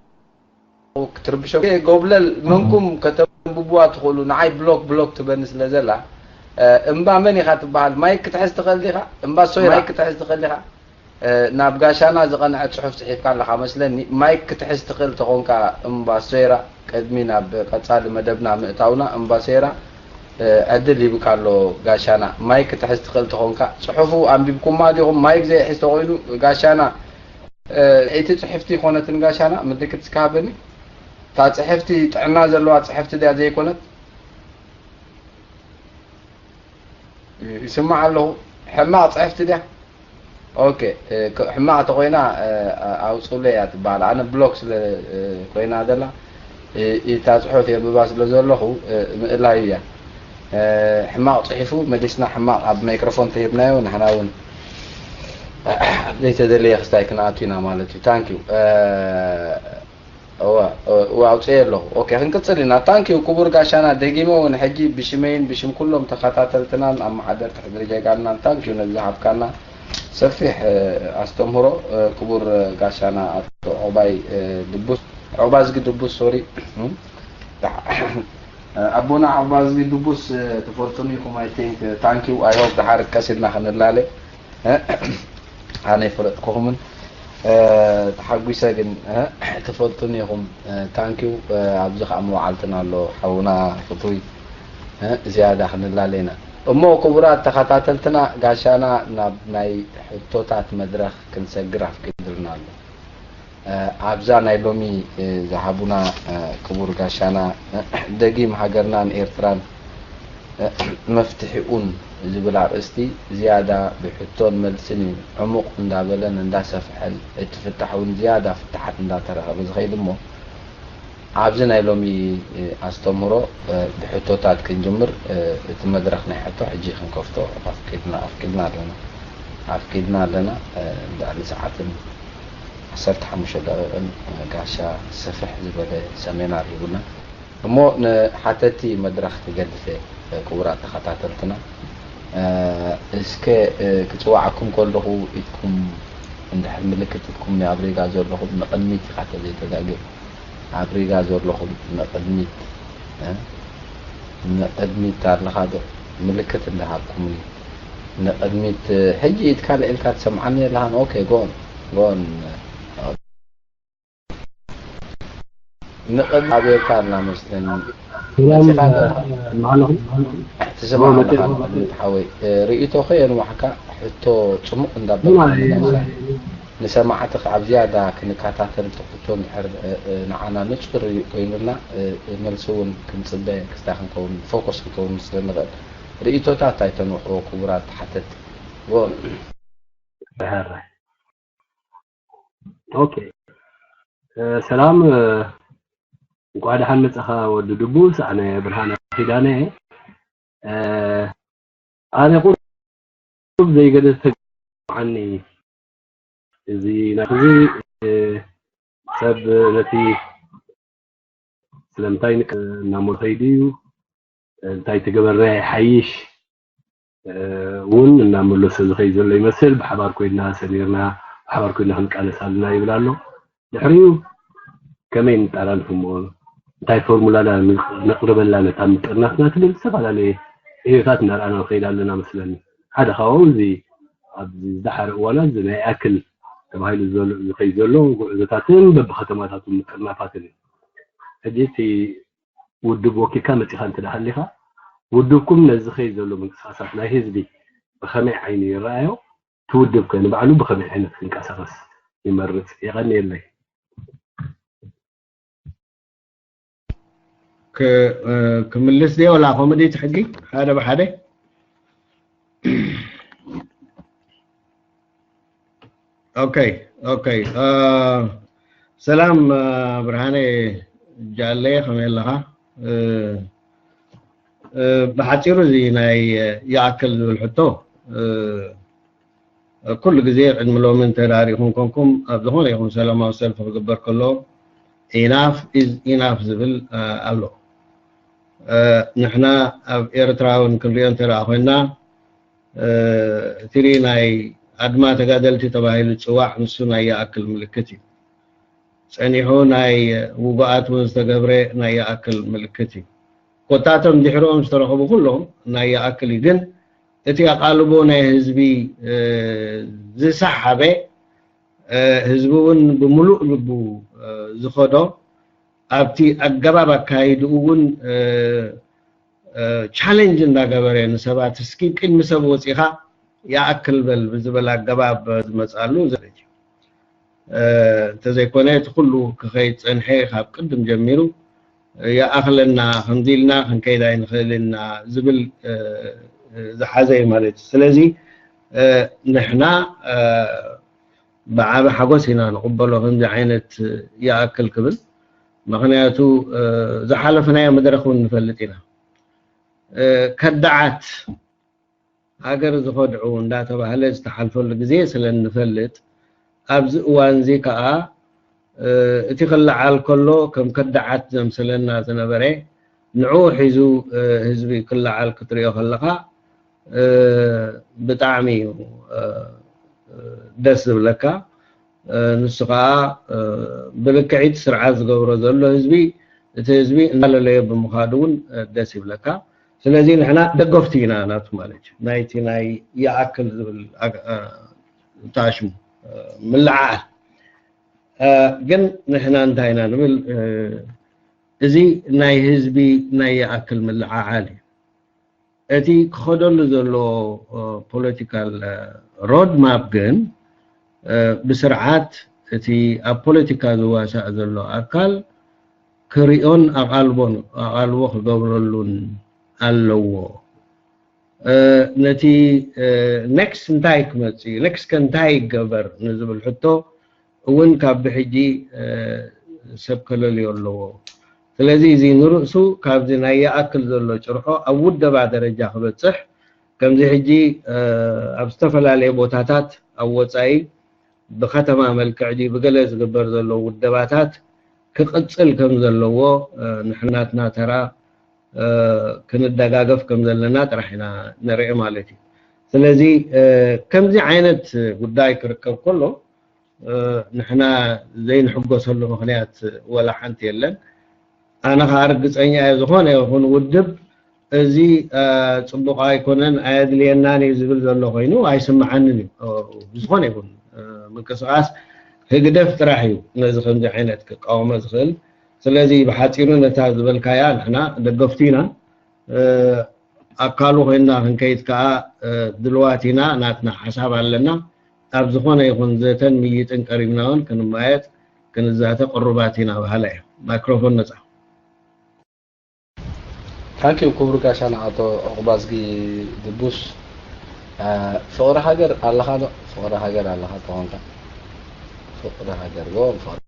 ክትርብሾ ጎብለል መንኩም ከተንብብዋ ትኽእሉ። ንዓይ ብሎክ ብሎክ ትበኒ ስለ ዘላ እምባ መን ኢኻ ትበሃል? ማይክ ክትሕዝ ትኽእል ዲኻ? እምባ ሶይራ ክትሕዝ ትኽእል ዲኻ? ናብ ጋሻና ዝቐንዐ ጽሑፍ ጽሒፍካ ኣለኻ መስለኒ። ማይክ ክትሕዝ ትኽእል ተኾንካ እምባ ሶይራ ቅድሚ ናብ ቀጻሊ መደብና ምእታውና እምባ ሶይራ ዕድል ይብካ ኣሎ ጋሻና። ማይክ ክትሕዝ ትኽእል ተኾንካ ጽሑፉ ኣንቢብኩማ ዲኹም? ማይክ ዘይሕዝ ተኾይኑ ጋሻና እቲ ጽሕፍቲ ይኾነትን ጋሻና ምልክት እስካበኒ እታ ጽሕፍቲ ጥዕና ዘለዋ ጽሕፍቲ ድያ ዘይኮነት? ይስማዕ ኣለኹ። ሕማቕ ጽሕፍቲ ድያ? ኦኬ፣ ሕማቕ ተኾይና ኣውፅለይ እያ ትበሃል። ኣነ ብሎክ ስለ ኮይና ዘላ እታ ጽሑፍ የንብባ ስለ ዘለኹ ምእላዩ እያ። ሕማቕ ጽሒፉ መሊስና ሕማቕ ኣብ ማይክሮፎን ተሂብናዮ ንሕና እውን ዘይተደለየ ክስታይ ክንኣቱ ኢና ማለት እዩ። ታንኪዩ። እዋ ኣውፅኤ ኣለኹ። ኦኬ ክንቅፅል ኢና። ታንኪዩ ክቡር ጋሻና ደጊመ እውን ሕጂ ብሽመይን ብሽም ኩሎም ተኸታተልትናን ኣመሓደርቲ ሕድሪ ጀጋንናን ታንኪዩ ነዚ ዝሃብካና ሰፊሕ ኣስተምህሮ ክቡር ጋሻና ኣቶ ዑቕባይ ድቡስ ዑቕባዝጊ ድቡስ ሶሪ ኣቦና ዑቕባዝጊ ድቡስ ትፈልጡኒ ኢኹም። I think thank you I hope ድሓር ቀሲልና ክንላለ ኣነ ይፈለጥኩኹምን ተሓጒሰ ግን ትፈልጡኒ ኢኹም። ታንኪዩ ኣብዚ ከዓ መዋዓልትና ኣሎ ሓውና ፍትዊ ዝያዳ ክንላለ ኢና እሞ ክቡራት ተኸታተልትና ጋሻና ናብ ናይ ሕቶታት መድረኽ ክንሰግር ኣፍቂድልና ኣሎ። ኣብዛ ናይ ሎሚ ዝሃቡና ክቡር ጋሻና ደጊም ሃገርናን ኤርትራን መፍትሒኡን ዝብል ኣርእስቲ ዝያዳ ብሕቶን መልስን እዩ ዕሙቕ እንዳበለን እንዳሰፍሐን እቲ ፍታሕ እውን ዝያዳ ፍታሓት እንዳተረኸበ ዝኸይድ እሞ ኣብዚ ናይ ሎሚ ኣስተምህሮ ብሕቶታት ክንጅምር እቲ መድረኽ ናይ ሕቶ ሕጂ ክንከፍቶ ኣፍቂድና ኣፍቂድና ኣለና ኣፍቂድና ኣለና ልዕሊ ሰዓትን ዓሰርተ ሓሙሽተ ደቂቕን ጋሻ ሰፍሕ ዝበለ ሰሜናር ሂቡና እሞ ንሓተቲ መድረኽ ክገድፈ ክቡራት ተኸታተልትና እስከ ክፅዋዓኩም ከለኹ ኢድኩም እንድሕር ምልክት ኢድኩም ኣብ ሪጋ ዘለኹም ንቕድሚት ኢኻ ተዘይተጋግየ ኣብ ሪጋ ዘለኹም ንቕድሚት ንቕድሚት ኣለኻ ዶ ምልክት እንዳሃብኩምኒ ንቕድሚት ሕጂ ኢድካ ልዒልካ ትሰምዓኒ ኣለኻን ኦኬ ጎን ጎን ንቕድሚ ኣቤልካ ኣላ መስለኒ መፂኻ ኣለኻ ትስማዕ ኣለኻ ንቕድሚት ሓወይ ርእይቶኸ የንዋሕካ ሕቶ ፅሙቕ እንዳበልካ ንሰማዕቲ ከዓ ዝያዳ ክንከታተል እቲ ሕቶ እንድሕር ንዓና ንፁር ኮይኑልና መልሲ እውን ክንፅበ ክስታይ ክንከውን ፎኮስ ክንከውን ስለ ንኽእል ርእይቶታት ኣይተንውሕዎ ክቡራት ተሓተቲ ኦኬ ሰላም እንኳዕ ደሓን መጻኻ ወዲ ድቡስ ኣነ ብርሃነ ኪዳነ ኣነ ቁሩብ ዘይገደስ ተግዓኒ እዚ ናትዚ ሰብ ነቲ ስለምንታይ እናሞ ከይዱ እዩ እንታይ ተገበርና ይሓይሽ እውን እናመለሶ ዝኸይድ ዘሎ ይመስል ብሓባር ኮይና ሰሚርና ብሓባር ኮይና ክንቃለስ ኣለና ይብል ኣሎ ድሕሪኡ ከመይ ንጣላልፍ እሞ እንታይ ፎርሙላ ነቕርበላ ነታ ምጥርናፍና ትብል ዝተፈላለየ ዕዮታት እናረኣና ንኸይድ ኣለና መስለኒ ሓደ ካብኡ እዚ ኣብዚ ዝደሓረ እዋናት እዚ ናይ ኣክል ተባሂሉ ዝኸይድ ዘሎ ጉዕዞታትን በብከተማታቱ ምጥርናፋትን እዩ ሕጂ እቲ ውድብ ወኪልካ መፂኻ እንተ ሃሊኻ ውድብኩም ነዚ ዝኸይድ ዘሎ ምንቅስቃሳት ናይ ህዝቢ ብኸመይ ዓይኒ ይረኣዮ እቲ ውድብ ከ ንባዕሉ ብኸመይ ዓይነት ክንቀሳቐስ ይመርፅ የቐንየለይ ክምልስ ድየ ወላ ከምኡ ድዩ እቲ ሕጊ ሓደ ብሓደ ኦኬ ኦኬ ሰላም ብርሃነ ጃለየ ከመይ ኣለኻ ብሓፂሩ እዚ ናይ ይኣክል ዝብል ሕቶ ኩሉ ግዜ ቅድሚ ሎሚ እንተዳሪኹም ኮንኩም ኣብ ዝኾነ ይኹን ሰላማዊ ሰልፊ ክግበር ከሎ ኢናፍ ኢዝ ኢናፍ ዝብል ኣሎ። ንሕና ኣብ ኤርትራ እውን ክንሪኦ እንተ ኮይና እቲ ናይ ኣድማ ተጋደልቲ ተባሂሉ ዝፅዋዕ ንሱ ናይ ይኣክል ምልክት እዩ። ፀኒሑ ናይ ውጉኣት እውን ዝተገብረ ናይ ይኣክል ምልክት እዩ። ኮታቶም ድሕሪኦም ዝተረኸቡ ኩሎም ናይ ይኣክል እዩ። ግን እቲ ኣቓልቦ ናይ ህዝቢ ዝሰሓበ ህዝቢ እውን ብምሉእ ልቡ ዝኸዶ ኣብቲ ኣገባብ ኣካይድኡ እውን ቻለንጅ እንዳገበረ ንሰባት እስኪ ቅድሚ ሰብ ወፂኻ ይኣክል በል ብዝበል ኣገባብ ዝመፅኣሉ ዘርኢ እዩ። እንተዘይኮነ እቲ ኩሉ ክኸይድ ፀንሐ ካብ ቅድም ጀሚሩ ይኣኽለና ከምዚ ኢልና ክንከይድ ኣይንኽእልን ኢና ዝብል ዝሓዘ እዩ ማለት እዩ። ስለዚ ንሕና ብዓቢ ሓጎስ ኢና ንቕበሎ ከምዚ ዓይነት ይኣክል ክብል። ምኽንያቱ ዝሓለፍናዮ መድረኽ እውን ንፈልጥ ኢና። ከዳዓት ሃገር ዝኸድዑ እንዳተባህለ ዝተሓልፈሉ ግዜ ስለ እንፈልጥ ኣብዚ እዋን እዚ ከዓ እቲ ክለዓል ከሎ ከም ከዳዓት ዘምሰለና ዝነበረ ንዕኡ ሒዙ ህዝቢ ክለዓል ክትሪኦ ከለኻ ብጣዕሚ እዩ ደስ ዝብለካ። ንሱ ከዓ ብልክዒት ስርዓት ዝገብሮ ዘሎ ህዝቢ እቲ ህዝቢ እናለለዮ ብምኻዱ እውን ደስ ይብለካ። ስለዚ ንሕና ደገፍቲ ኢና ናቱ ማለት እዩ። ናይቲ ናይ ይኣክል ዝብል ታሽሙ ምልዓዓል ግን ንሕና እንታይ ኢና ንብል? እዚ ናይ ህዝቢ ናይ ይኣክል ምልዓዓል እዩ። እቲ ክኸደሉ ዘሎ ፖለቲካል ሮድ ማፕ ግን ብስርዓት እቲ ኣብ ፖለቲካ ዝዋሳእ ዘሎ ኣካል ክሪኦን ኣቓልቦን ኣቓልቦ ክገብረሉን ኣለዎ። ነቲ ኔክስት እንታይ ክመጽእ እዩ፣ ኔክስት ከ እንታይ ይገበር ንዝብል ሕቶ እውን ካብ ብሕጂ ሰብ ከለልዮ ኣለዎ። ስለዚ እዚ ንርእሱ ካብዚ ናይ ይኣክል ዘሎ ጭርሖ ኣብ ውደባ ደረጃ ክበጽሕ ከምዚ ሕጂ ኣብ ዝተፈላለየ ቦታታት ኣብ ወጻኢ ብከተማ መልክዕ ድዩ ብገለ ዝግበር ዘሎ ውደባታት ክቕጽል ከም ዘለዎ ንሕናትና ተራ ክንደጋገፍ ከም ዘለና ጥራሕ ኢና ንርኢ ማለት እዩ። ስለዚ ከምዚ ዓይነት ጉዳይ ክርከብ ከሎ ንሕና ዘይንሕጎሰሉ ምኽንያት ወላ ሓንቲ የለን። ኣነ ከዓ ርግፀኛ እየ ዝኾነ ይኹን ውድብ እዚ ፅቡቕ ኣይኮነን ኣየድልየናን እዩ ዝብል ዘሎ ኮይኑ ኣይስምዓንን እዩ። ብዝኾነ ይኹን ምንቅስቃስ ህግደፍ ጥራሕ እዩ ነዚ ከምዚ ዓይነት ክቃወሞ ዝኽእል። ስለዚ ብሓፂሩ ነታ ዝበልካያ ንሕና ደገፍቱ ኢና። ኣካሉ ኮይንና ክንከይድ ከዓ ድልዋት ኢና። ናትና ሓሳብ ኣለና። ኣብ ዝኾነ ይኹን ዘተን ምይጥን ቀሪብና እውን ክንማየጥ ክንዛተ ቅሩባት ኢና በሃላ እየ። ማይክሮፎን ነፃ። ታንኪዩ ክቡር ጋሻና ኣቶ ዑቕባዝጊ ድቡስ። ፍቕሪ ሃገር ኣለኻ ዶ? ፍቕሪ ሃገር ኣለኻ ተኾንካ ፍቕሪ ሃገር ዶ?